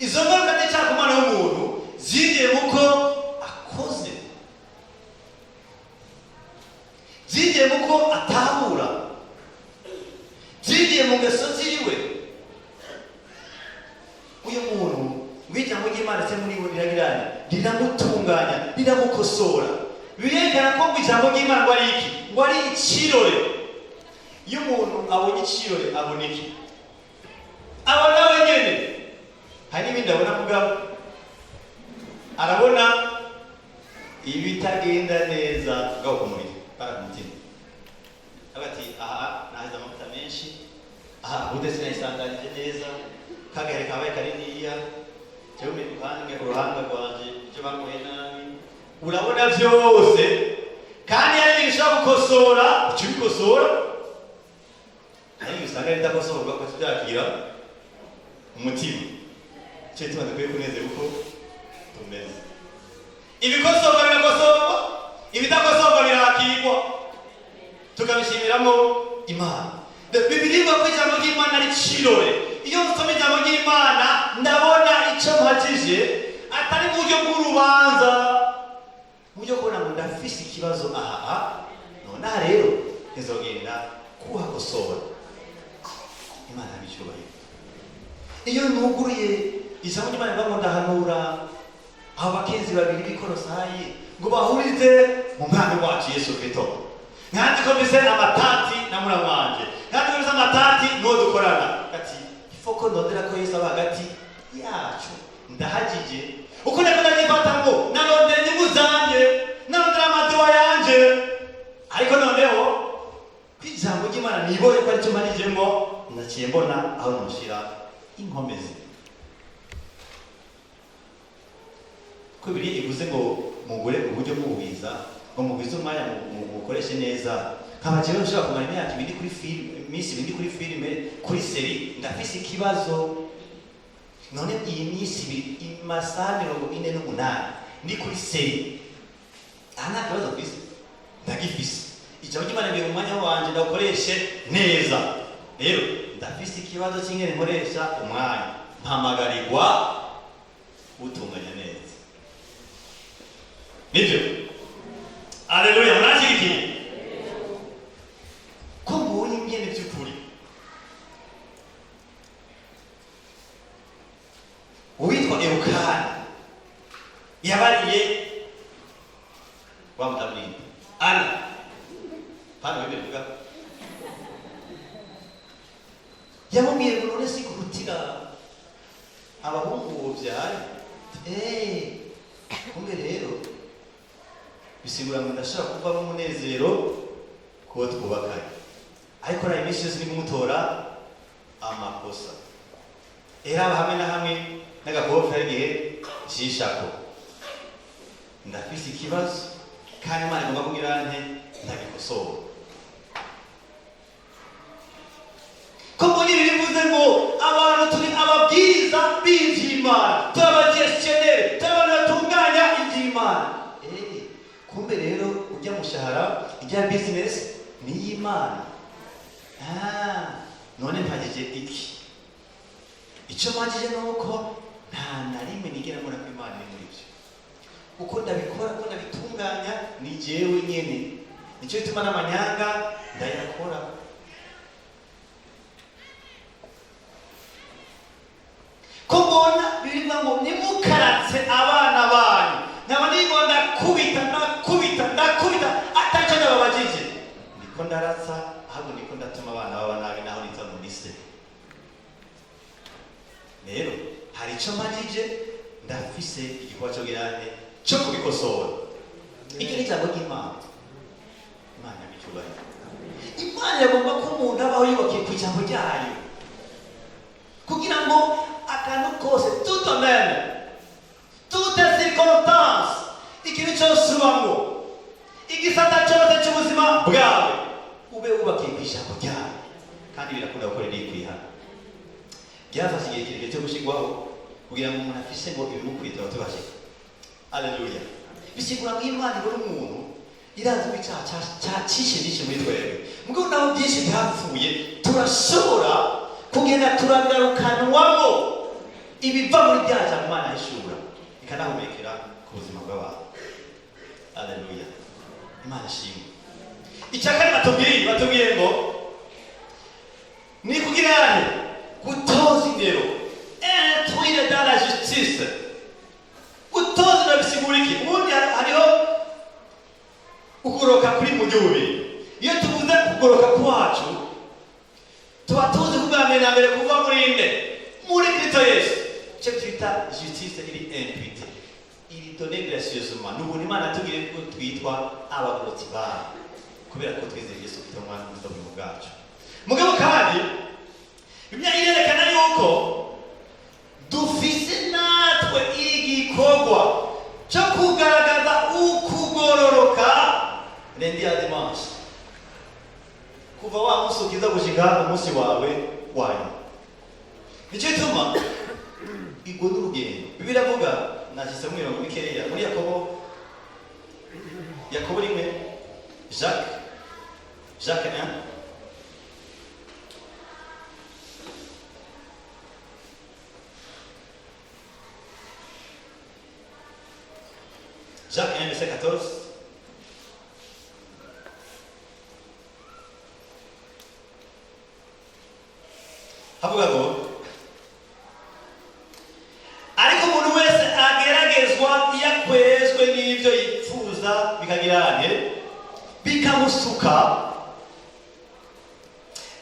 Izo ngaruka z'icyaha ku mwana w'umuntu zinjiye muko akoze, zinjiye muko atahura, zinjiye mu ngeso ziwe. Uyu muntu ngo ijambo ry'Imana se muri we riragirana, riramutunganya, riramukosora. Birerekana ko ngo ijambo ry'Imana ngo ari iki? Ngo ari ikirore. Iyo umuntu abonye ikirore, abona iki? Abona wenyine. Hari n'ibindi abona, mugabo arabona ibitagenda neza bwabo ku mubiri, bara ku mutima. Avuga ati: "Aha nahize amavuta menshi, aha ubude sinayisanganije neza, kagahere kabaye kaniniya, jewe uruhanga rwanje ibyo bangoye nabi." Urabona byose, kandi hari ibintu ushobora gukosora, uca ubikosora. Hari ibintu usanga bidakosorwa, ugaca byakira umutima. Icyo gituma dukwiye kunezerwa uko tumeze. Ibikosorwa birakosorwa, ibidakosorwa birakirwa, tukabishimiramo Imana. Bibiliya ivuga ko ijambo ry'Imana ari cirore. Iyo nsoma ijambo ry'Imana, ndabona icyo mpakije, atari mu buryo bw'urubanza, mu buryo kubona ngo ndafise ikibazo aha, nonaha rero ntizogenda kuhakosora. Imana y'icyubahiro. Iyo nuguruye ijambo ry'Imana rivuga ngo ndahanura abo bakenzi babiri b'Ikorosayi ngo bahurize mu Mwami wacu Yesu Kristo, nkanzi ko mfise amatati na muramu wanje, nkanzi ko mfise amatati n'uwo dukorana, ati ifoko ndondera ko Yesu aba hagati yacu. Ndahagije uko nako ndabyifata ngo narondera inyungu zanje, narondera amaduwa yanje, ariko noneho ko ijambo ry'Imana nibonye ko aricyo marijemo, naciye mbona aho noshira inkomezi. Ko Bibiliya ivuze ngo mugure uburyo bw'ubwiza, ngo mugwize umwanya, mukoreshe neza, nkaba jewe nshobora kumara imyaka 2 kuri filime, iminsi 2 kuri filime, kuri série, ndafise ikibazo. None iyi minsi 2, amasaha 48 ndi kuri série, aha nta kibazo mfise? Ndagifise. Ijambo ry'Imana riri mu mwanya wanje, ndawukoreshe neza. Rero ndafise ikibazo cy'ingene nkoresha umwanya, mpamagarirwa utunganya neza. Nibyo, aleluya. Murashyigikiye ko mbonye ingene by'ukuri uwitwa Elukana yabariye wa mudamu Ana pana wemere kuvuga, yamubwiye ngo none si kurutira abahungu wobyaye? Kumbe rero bisigura ngo ndashobora kuvamo umunezero kuwo twubakanye, ariko na iminsi yose ni kumutora amakosa. Era hamwe na hamwe n'agakofi, hari igihe nshishako. Ndafise ikibazo, kandi Imana igomba kugira nte? Ndagikosora. Ko mbonye bivuze ngo abantu turi ababwiriza b'ivy'Imana, turi abagestionnaire, turi abantu batunganya ivy'Imana. Kumbe rero ujya mushahara, ijya business ni iy'Imana. None mpagije iki? Icyo mpagije ni uko nta na rimwe nigera mbona ko Imana iri muri byo. Uko ndabikora, uko ndabitunganya, ni jewe nyene. Nicyo gituma n'amanyanga ndayakora. Bibiliya ngo nimukaratse abana banyu, nkaba nigo ndakubita, ndakubita, ndakubita, ataco ndababajije, ndiko ndaratsa, ahubwo ndiko ndatuma abana baba nabi, naho nitwa ngo ni se. Rero hari ico mbajije, ndafise igikorwa cyo girane cyo kubikosora. Iryo ni ijambo ry'Imana. Imana icyubahiro. Imana iragomba ko umuntu abaho yubakiye ku ijambo ryayo, kugira ngo akantu kose, tout domaine, toute circonstance, ikintu cyose ubamo, igisata cyose cy'ubuzima bwawe, ube wubakiye ku ijambo ryayo. Kandi birakunda gukora iri kwihana. Byafashe igihe kirekire cyo gushyirwaho kugira ngo umuntu afise ngo ibimukwiye tuba tubashika. Aleluya! Bisigura ngo Imana ibona umuntu, irazi ko icyaha cyacishe byinshi muri twebwe. Mugabo naho byinshi byapfuye, turashobora kugenda turagarukanwamo ibiva muri bya jambo Imana yishura ikanahumekera ku buzima bw'abantu. Aleluya! Imana ishimwe. Icya kane batubwiye ngo ni kugira ngo gutoza indero, instruire dans la justice. Gutoza indero bisigura iki? Ubundi hariho ukugoroka kuri mu buryo bubiri. Iyo tuvuze kugoroka kwacu, tuba tuzi ko ubwa mbere na mbere kuva muri nde? Muri Kristo Yesu. Icyo twita justice iri imputée, iri donnée gracieusement, ni ubuntu Imana yatubwiye ko twitwa abagororotsi bayo kubera ko twizeye Yesu Kristo umwana w'ubuzima bwacu. Mugabo kandi Bibiliya irerekana yuko dufise natwe igikorwa cyo kugaragaza ukugororoka lundi à dimanche, kuva wa munsi ukiza gushika umunsi wawe wanyu. Nicyo gituma igwo n'urugendo. Bibiliya iravuga, nashyizemo imirongo mikeya muri Yakobo, Yakobo 1, Jacques 1. Jacques 1, verset 14. Havuga ngo: ariko umuntu wese ageragezwa iyo akwezwe n'ibyo yipfuza, bikagira nte? Bikamusuka,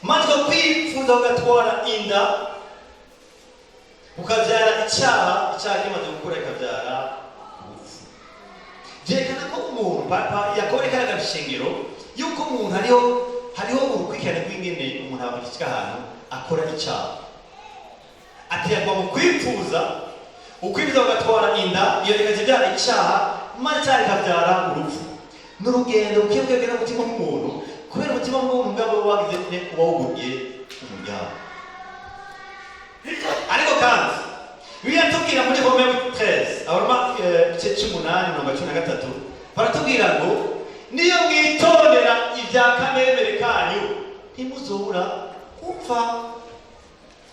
maze kwifuza kugatwara inda, ukabyara icyaha, icyaha kimaze gukura kikabyara urupfu. Byerekana ko umuntu, papa Yakobo reka ishengero yuko umuntu hariho urukurikirane rw'ingene umuntu abashyika ahantu akora icyaha. Aterwa mu kwifuza, ukwifuza kugatwara inda, iyo ikabyara icyaha, maze icyaha kikabyara urupfu. Ni urugendo buke n'umutima w'umuntu, kubera umutima w'umuntu ubwabo wagize ne uba wuguruye umuryango. Ariko kandi Bibiliya tubwira muri Romains 13, Abaroma igice cy'umunani, 13, baratubwira ngo niyo mwitondera ibya kamere kanyu ntimuzobura gupfa.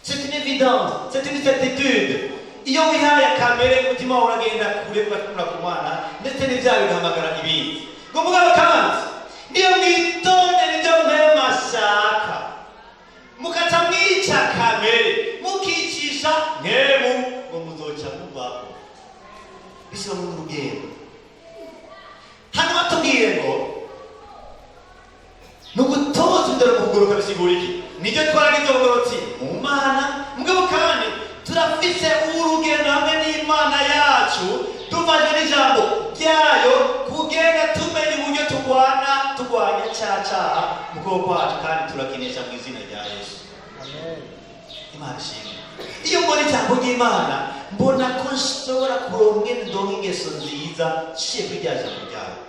C'est une évidence, c'est une certitude. Iyo wihaye kamere, umutima wawe uragenda kure, ugakura ku Mana, ndetse n'ibyaha bigahamagara ibindi. Ngo mugabo kandi niyo mwitondera ibyo Mpwemu ashaka, mukaca mwica kamere, mukicisha Mpwemu, ngo muzoca mubaho. Bishyira mu rugendo. Hano batubwiye ngo ni ugutoza indero mu kuguruka. Bisigura iki? Nibyo twaragize ubugororotsi mu Mana, mugabo kandi turafise urugendo hamwe n'Imana yacu, dufashwe n'ijambo ryayo, kugenda tumenya uburyo turwana, turwanya cya cyaha mu kuboko kwacu, kandi turakinesha mu izina rya Yesu. Amen. Imana ishimwe. Iyo mbona ijambo ry'Imana, mbona ko nshobora kuronka ndonka ingeso nziza nciye kuri rya jambo ryayo.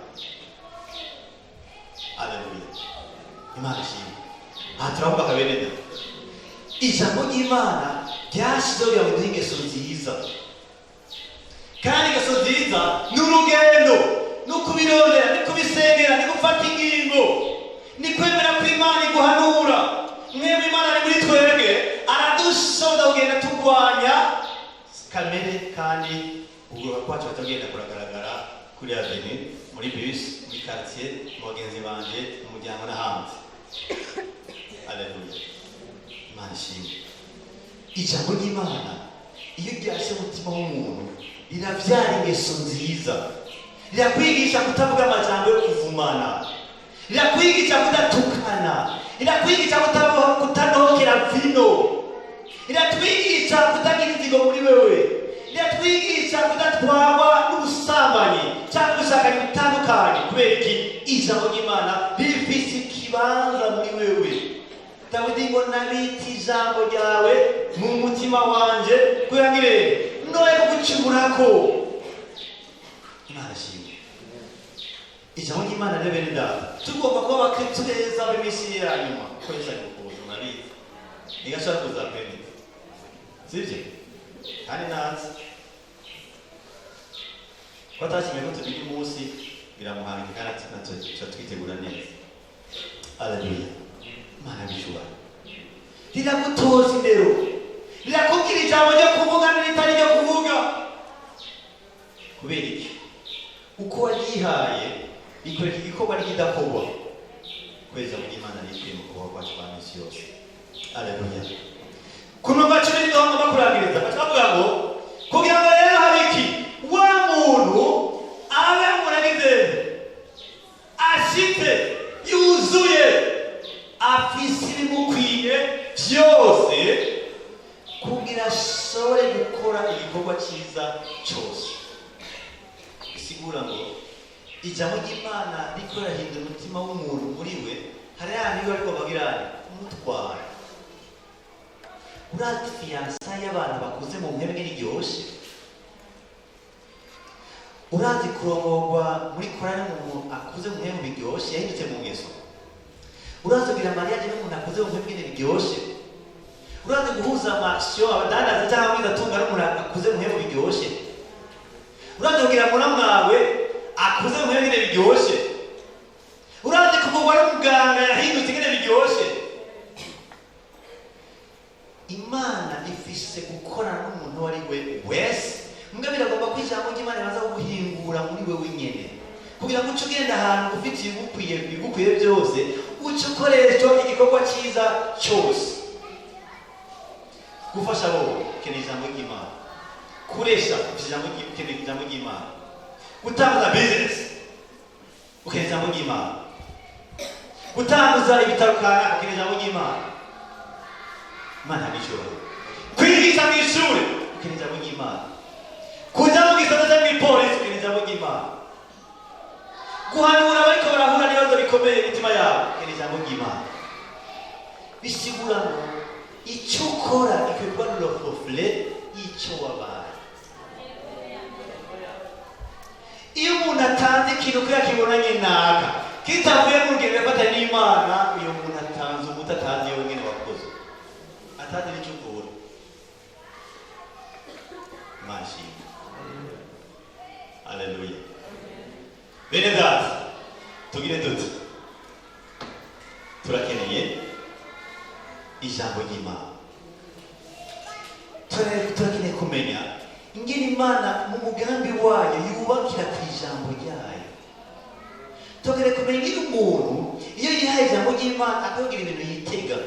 Aleluya! Imana ishimwe. Aha turavuga akabeneda ijambo ry'Imana ryashyizeho kugira ngo duhe ingeso nziza. Kandi ingeso nziza ni urugendo, ni ukubirondera, ni kubisengera, ni gufata ingingo, ni kwemera ko Imana iguhanura. Mwebwe Imana ari muri twebwe, aradushoboza kugenda turwanya kamere, kandi ukugoroka kwacu batagenda kuragaragara kuri avenue, muri bus, muri quartier, mu bagenzi banje, mu muryango n'ahandi. Aleluya! Imana ishimwe. Ijambo ry'Imana Iyo ryashe umutima w'umuntu, riravyara ingeso nziza, rirakwigisha kutavuga amajambo yo kuvumana, rirakwigisha kudatukana, rirakwigisha kutanohokera vino, riratwigisha kutagira inzigo muri wewe, riratwigisha kudatwarwa n'ubusambanyi cyangwa ubushakanye butandukanye. Kubera iki? Ijambo ry'Imana rifise ikibanza muri wewe. Dawidi ngo: "Nabitse ijambo ryawe mu mutima wanje kugira ngo irebe noye kugucumurako." Imana ishimwe. Ijambo ry'Imana rero, bene data, tugomba kuba abakristo beza b'iminsi ya nyuma. Ko Yesu ari kuza, murabizi, ntigashobora kuza pene, sibyo? Kandi nazi ko atashimye ko tugira umunsi biramuhanga, kandi natwe tuca twitegura neza. Aleluya, Imana bishuba. Riragutoza indero, rirakubwira ijambo ryo kuvuga n'iritari ryo kuvuga. Kubera iki? Uko waryihaye rikoreka igikorwa n'ikidakorwa. Kubera ijambo ry'Imana rikwiye mu kubaho kwacu kwa minsi yose. Aleluya. Ku murongo wa 10 ngomba kurangiriza, baca bavuga ngo kugira ngo rero habe iki? Wa muntu abe umuntu agize, ashitse, yuzuye, afise ibimukwiye byose kugira ashobore gukora igikorwa cyiza cyose. Bisigura ngo ijambo ry'Imana riko rirahindura umutima w'umuntu muri we. Hari handi ariko bagirane kumutwara. Urazi fiançailles y'abantu bakuze mu mpebe n'iryoshe? Urazi kurongorwa muri korari n'umuntu akuze mu mpebe biryoshe, yahindutse mu ngeso? Urazi kugira mariage n'umuntu akuze mu mpebe biryoshe? Urazi guhuza amakisiyo, abadandaza cyangwa atunga n'umuntu akuze mu mpebe biryoshe? Urazi kugira muramwawe akuze mu mpebe biryoshe? Urazi kuvurwa n'umuganga yahindutse ingene biryoshe? Imana ifise gukorana n'umuntu uwo ari we wese. Mbwa biragomba ko ijambo ry'Imana ribanza kuguhingura muri wewe nyene, kugira ngo uce ugenda ahantu ufite ibigukwiye byose, uce ukoreshwa igikorwa cyiza cyose. Gufasha bo ukeneye ijambo ry'Imana, kuresha ufite ijambo, ukeneye ijambo ry'Imana, gutanguza business ukeneye ijambo ry'Imana, gutanguza ibitaro kanaka ukeneye ijambo ry'Imana. Imana n'icyubahiro. Kwigisha mu ishuri ukeneye ijambo ry'Imana, kuja mu gisata cyo mw'ipolisi ukeneye ijambo ry'Imana, guhanura abariko barahura n'ibibazo bikomeye imitima yabo ukeneye ijambo ry'Imana. Bisigura ngo icyo ukora ikwiye kuba le reflet y'icyo wabaye. Iyo umuntu atanze ikintu kubera kibonanye naka, kitavuye mu rugendo yafatanye n'Imana, uyu muntu atanze umuti atazi wenyine wakoze, atazi n'icyo ukura. Imana ishimwe. Aleluya. Bene data, tugire duti: turakeneye ijambo ry'Imana. Turakeneye kumenya ingene Imana mu mugambi wayo yubakira ku ijambo ryayo. Turakeneye kumenya ingene umuntu iyo yihaye ijambo ry'Imana akagira ibintu yitega,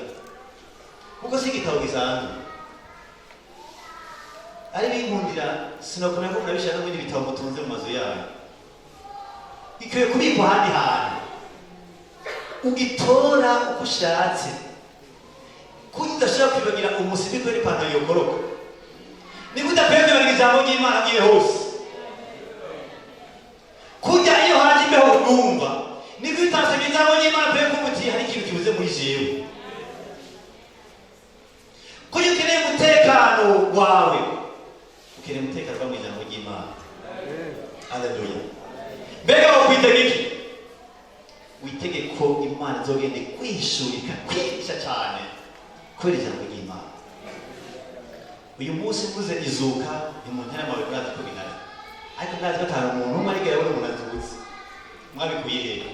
kuko si igitabo gisanzwe. Ari binkundira, sinakomeye ko murabishira no mu bindi bitabo mutunze mu mazu yanyu. Ikwiye kubikwa ahandi hantu ugitora uko ushatse, kuko udashobora kwibagira umusibi kubera ipantaro yokoroka. Niko udakwiye kwibagira ijambo ry'Imana agiye hose. Kurya iyo haje imbeho urumva, niko utasomye ijambo ry'Imana ukwiye kumva uti: "Hari ikintu kibuze muri jewe." Kurya ukeneye umutekano wawe, ukeneye umutekano uva mu ijambo ry'Imana. Aleluya. Mbega wokwitega iki? Witege ko Imana izogenda ikwishurika kwigisha cyane kubera ijambo ry'Imana. Uyu munsi mvuze izuka, ni mu ntera amabuye. Murazi ko bihari, ariko murazi ko atari umuntu umwe ariko yabona umuntu azutse. Mwabikuye hehe?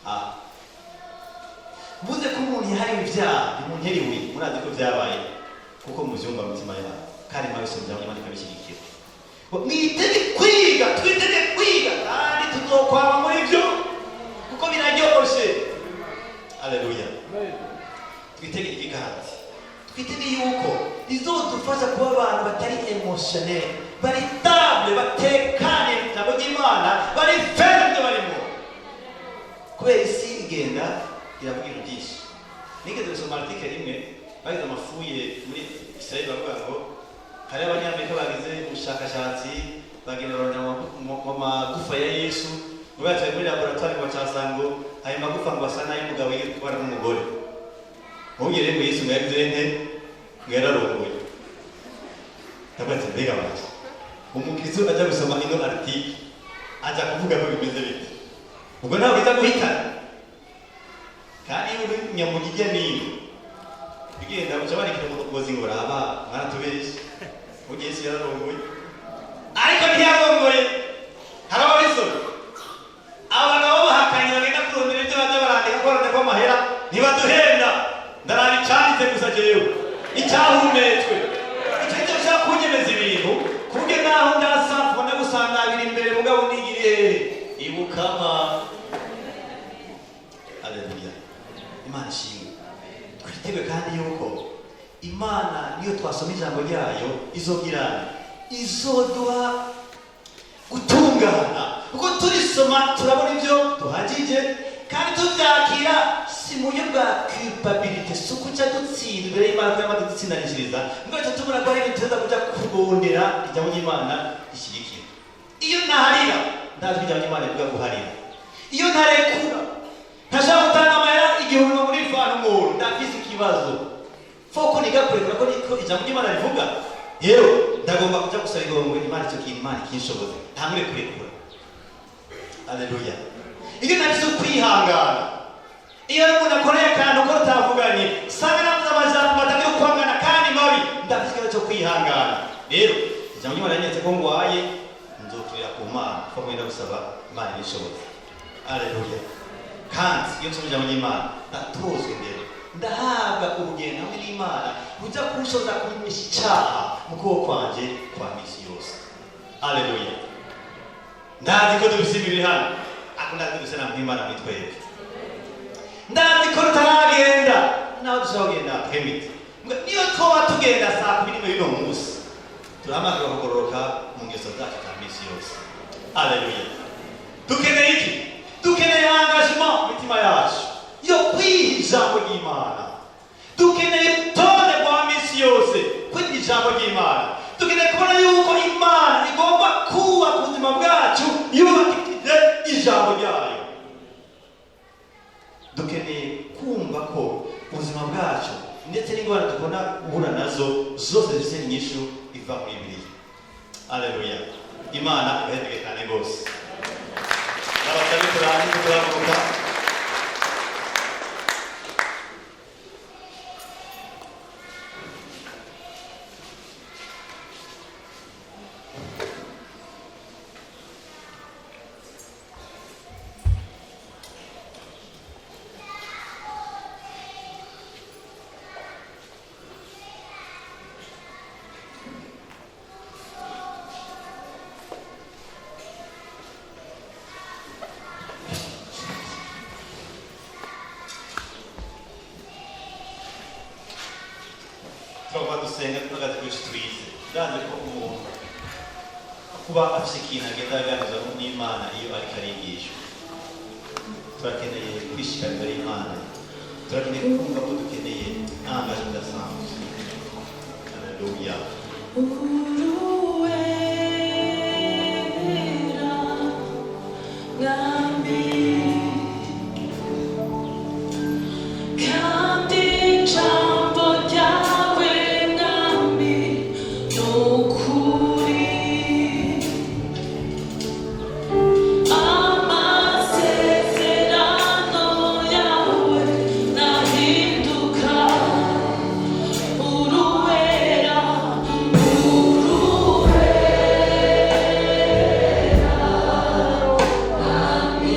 Ah, mvuze ko umuntu yahariwe ibyaha, ni mu ntera ibuye. Murazi ko byabaye kuko mubyumva mu mitima yabo, kandi mwabisomye, ijambo ry'Imana rikabishyigikira. Mwitege kwiga, twitege kwiga, kandi tuzokwama muri byo kuko biraryoshye. Aleluya. Twitege iki kandi? Twitege yuko izodufasha kuba abantu batari émotionnel, bari stable, batekanye mu ijambo ry'Imana, bari ferme mu byo barimo, kubera isi igenda iravuga ibintu byinshi. Nigeze gusoma article rimwe, bagize ama fouilles muri Israel, bavuga ngo hari Abanyamerika bagize ubushakashatsi, bagenda barondera mu magufa ya Yesu, ngo bayatwaye muri laboratoire, ngo bacasanga ngo ayo magufa ngo asa n'ay'umugabo yigeze kubana n'umugore. Mubwire rero ngo Yesu ngo yagize nte? Ngo yararongoye. Ndavuga ati: "Mbega bati umukristo ajya gusoma ino article aja kuvuga ko bimeze bite?" Ubwo ntabwo iza guhitana. Kandi iyo uri nyamugijya nino bigenda uca bandikira umugozi ngo: "Raba, mwaratubeshye, burya Yesu yararongoye." Ariko ntiyarongoye. Hari ababisoma, abagabo bahakanye bagenda kurondera ibyo baza barandika ko barondera ko amahera. Ntibaduhenda, ndaraba icyanditse gusa jewe, icyahumetswe. Icyo nicyo ushaka kunyemeza ibintu ku buryo naho ndasapfa ndagusanga biri imbere, mugabo nigiriye hehe? Ibukama. Aleluya, Imana ishimwe. Twitege kandi yuko Imana niyo twasoma ijambo ryayo izogira, izoduha gutungana, kuko turisoma turabona ibyo tuhagije kandi tubyakira, si mu buryo bwa culpabilité, si ukuca dutsinda imbere y'Imana ko yamaze dutsindanishiriza, ngo duce tubona ko hari ibintu tuza kuja kurondera. Ijambo ry'Imana rishyigikira. Iyo ntaharira, ndazi ko ijambo ry'Imana rivuga guharira. Iyo ntarekura, ntashaka gutanga amahera 1000 ngo muri fana umuntu, ndafise ikibazo foko niga kurekura, ko niko ijambo ry'Imana rivuga. Yewe, ndagomba kuja gusaba igongwe Imana, icyo kintu Imana ikinshoboze ntangure kurekura. Aleluya. Iyo nafise ukwihangana, iyo ari umuntu akoreye akantu ko tutavuganye, sanga navuze amajambo atagira ukwangana kandi mabi, ndafise ikibazo cyo kwihangana. Rero ijambo ry'Imana rinyeretse ko ngwaye, nzokirira ku Mana ko ngenda gusaba Imana ibishoboze. Aleluya. Kandi iyo nsoma ijambo ry'Imana, ndatozwa imbere, ndahabwa urugendo hamwe n'Imana rujya kunshoza kumisha icyaha mu kuboko kwanje kwa misi yose. Aleluya. Ndazi ko dufise imibiri hano, ariko ndazi ko dufise na Imana muri twebwe. Ndazi ko tutaragenda naho dushobora kugenda twemite. Niyo twoba tugenda saa 11 y'uno munsi, turahamagarwa kugororoka mu ngeso zacu za misi yose. Aleluya. Dukeneye iki? Dukeneye engagement mu mitima yacu yo kwiha ijambo ry'Imana. Dukeneye urutonde rwa misi yose kwiga ijambo ry'Imana. Dukeneye kubona yuko Imana igomba kubaka ubuzima bwacu yubakishije ijambo ryayo. Dukeneye kumva ko ubuzima bwacu ndetse n'ingorane dukunda guhura nazo zose zifite inyishu iva muri Bibiliya. Aleluya. Imana ibahembeke cyane rwose. Abasabe turangize, turahaguruka. Turagomba dusenga duhagaze kuri twize. Ndazi ko umuntu kuba afite ikintu agenda aganiriza n'Imana iyo ariko arigishwa. Turakeneye kwishikana imbere y'Imana, turakeneye kumva ko dukeneye engagement idasanzwe. Haleluya. Uruwera Mwami, kandi ijambo ryawe Mwami ni ukuri. Amasezerano yawe ntahinduka. Uruwera, uruwera Mwami.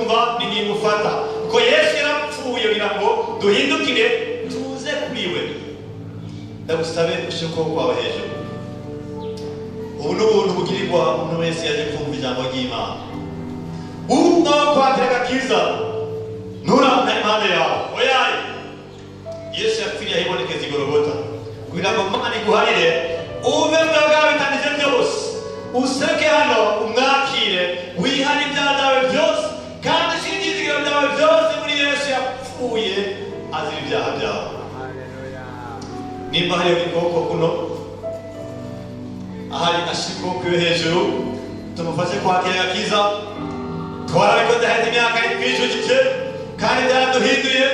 Urabyumva? Ni ingingo ufata, kuko Yesu yarapfuye kugira ngo duhindukire tuze kuri we. Ndagusabe ushyire ukuboko kwawe hejuru. Ubu ni ubuntu bugirirwa umuntu wese yaje kumva ijambo ry'Imana. Wumva kwakira agakiza, nturamukane impande yawe. Oyaye, Yesu yapfiriye ahibonekeza igorogota kugira ngo Mana iguharire, uve mu bwawe bitanije byose, useke hano, umwakire, wihane ibyaha byawe byose, kandi ushyire ibyizigiro byawe byose muri Yesu yapfuye azira ibyaha byawe. Nimba hariyo ukuboko kuno ahari, ashyira ukuboko iwe hejuru, tumufashe kwakira agakiza. Twarabikoze haheze imyaka twijujije, kandi byaraduhinduye,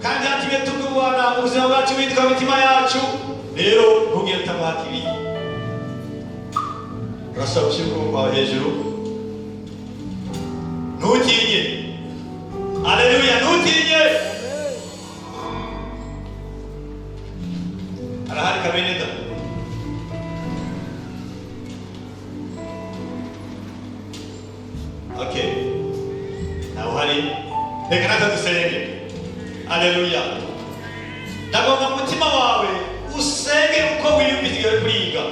kandi byatumye tugubana ubuzima bwacu buhinduka mu mitima yacu. Rero ntugende utamwakiriye. Urashobora gushyira ukuboko kwawe hejuru, ntutinye. Aleluya, ntutinye. Arahari kabeneda. Okay, ntawe uhari. Reka natwe dusenge. Aleluya. Ndagomba mu mutima wawe usenge uko wiyumvise igihe uri kuriga.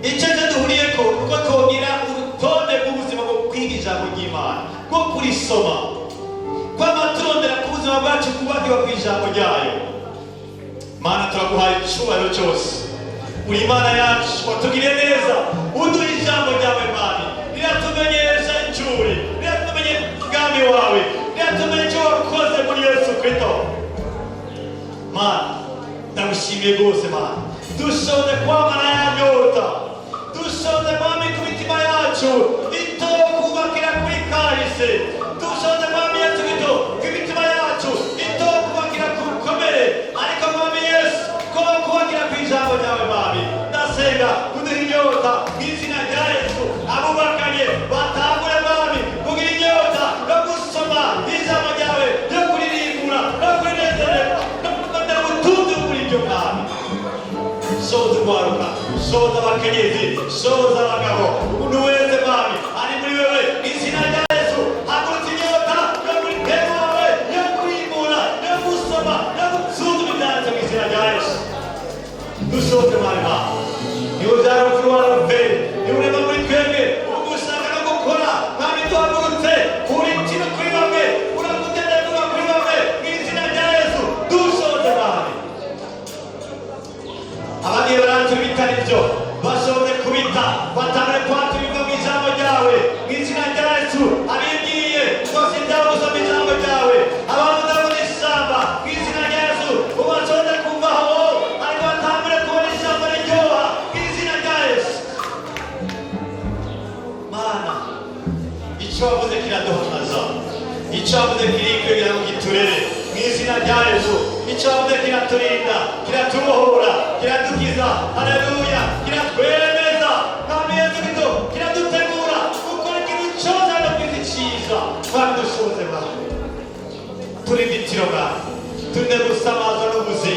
Icyo cyo duhuriye ko uko twogira urutonde rw'ubuzima bwo kwiga ijambo ry'Imana, bwo kurisoma, kwama turondera ko ubuzima bwacu bwubakirwa ku ijambo ryayo. Mana, turaguhaye icyubahiro cyose. Uri Imana yacu, watugiriye neza, uduha ijambo ryawe. Mana, riratumenyesha incuri, riratumenyesha umugambi wawe, riratumenyesha icyo wakoze muri Yesu Kristo. Mana, ndagushimiye rwose. Mana, dushoze kwamara ya nyota, dushoze, Mwami, ku mitima yacu itokubakira kuri kahise. Dushoze, Mwami Yesu Kristo, ku imitima yacu itokubakira ku rukomere, ariko, Mwami Yesu, ko kubakira ku ijambo ryawe. Mwami, ndasenga kuduha inyota mu izina rya Yesu. Abubakanye batangure, Mwami, kugira inyota no gusoma ijambo ryawe, ryo kuririmbura no kurinezererwa no kurondera ubutunzi muri ibyo. Mwami, soza urwaruka, soza abakenyezi, soza abagabo, umuntu wese, Mwami, ari muri wewe. Izina rya Yesu, hagurutse inyota yo muri ntego wawe, yo kurimbura, yo gusoma, yo gusuzuma ibyanditse mu izina rya Yesu. Dusohoze, Mwami. Mwami, niba ubyara urupfu rwaruve, niba urema muri twebwe ugushaka no gukora. Mwami, duhagurutse kuri kino kuri bamwe, uragutegeka kuri bamwe mu izina rya Yesu. Dusohoze, Mwami. Abagiye baratura ibitari byo bashobore kubita, batangure kwatura ibiva mu ijambo ryawe mu izina rya Yesu. Abibwiye rwose ibyabo gusoma ijambo ryawe, abavuga muri ishyamba mu izina rya Yesu, ubashobore kuvaho, ariko batangure kubona ijambo riryoha mu izina rya Yesu. Mana, icyo wavuze kiraduhamaza, icyo wavuze kirikwigira ngo giturere mu izina rya Yesu. Icyo wavuze kiraturinda, kiratubohora, kiradukiza. Haleluya. Kiratwemeza, Mwami Yesu Kristo, kiradutegura gukora ikintu cyose hano ku isi cyiza. Mwami, dushoboze. Mwami, turinde itiro. Mwami, turinde gusamazwa n'ubuzi,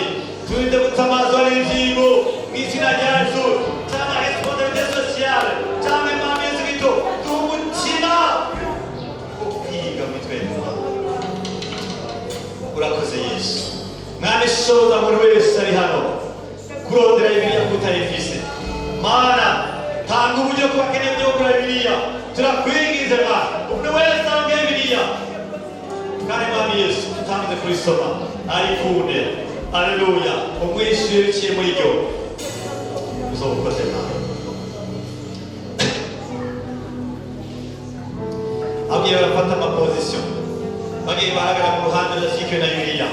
turinde gusamazwa n'ingingo mu izina rya Yesu, cyangwa responsabilité sociale, cyangwa, Mwami Yesu Kristo, duha umutima wo kwiga muri twebwe. Urakoze, Yesu. Mwami, shoza buri wese ari hano kurondera Bibiliya kutayifise. Mana, tanga uburyo ku bakeneye byo kugura Bibiliya. Turakwingize, Mana, umuntu wese aronke Bibiliya, kandi, Mwami Yesu, tutangize kurisoma arikunde. Aleluya. Umwishyuye biciye muri ryo. Uzoba ukoze, Mana. Abwiye barafata ama positions, bagiye bahagarara mu ruhande rudashyigikiwe na Bibiliya,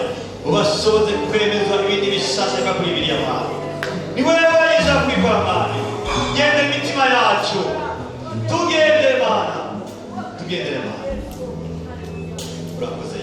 ubashoboze kwemezwa ibindi bishasha biva kuri Bibiliya. Mana, ni wewe wayija kubikora. Mana, gendera imitima yacu, tugendere. Mana, tugendere. Mana, urakoze.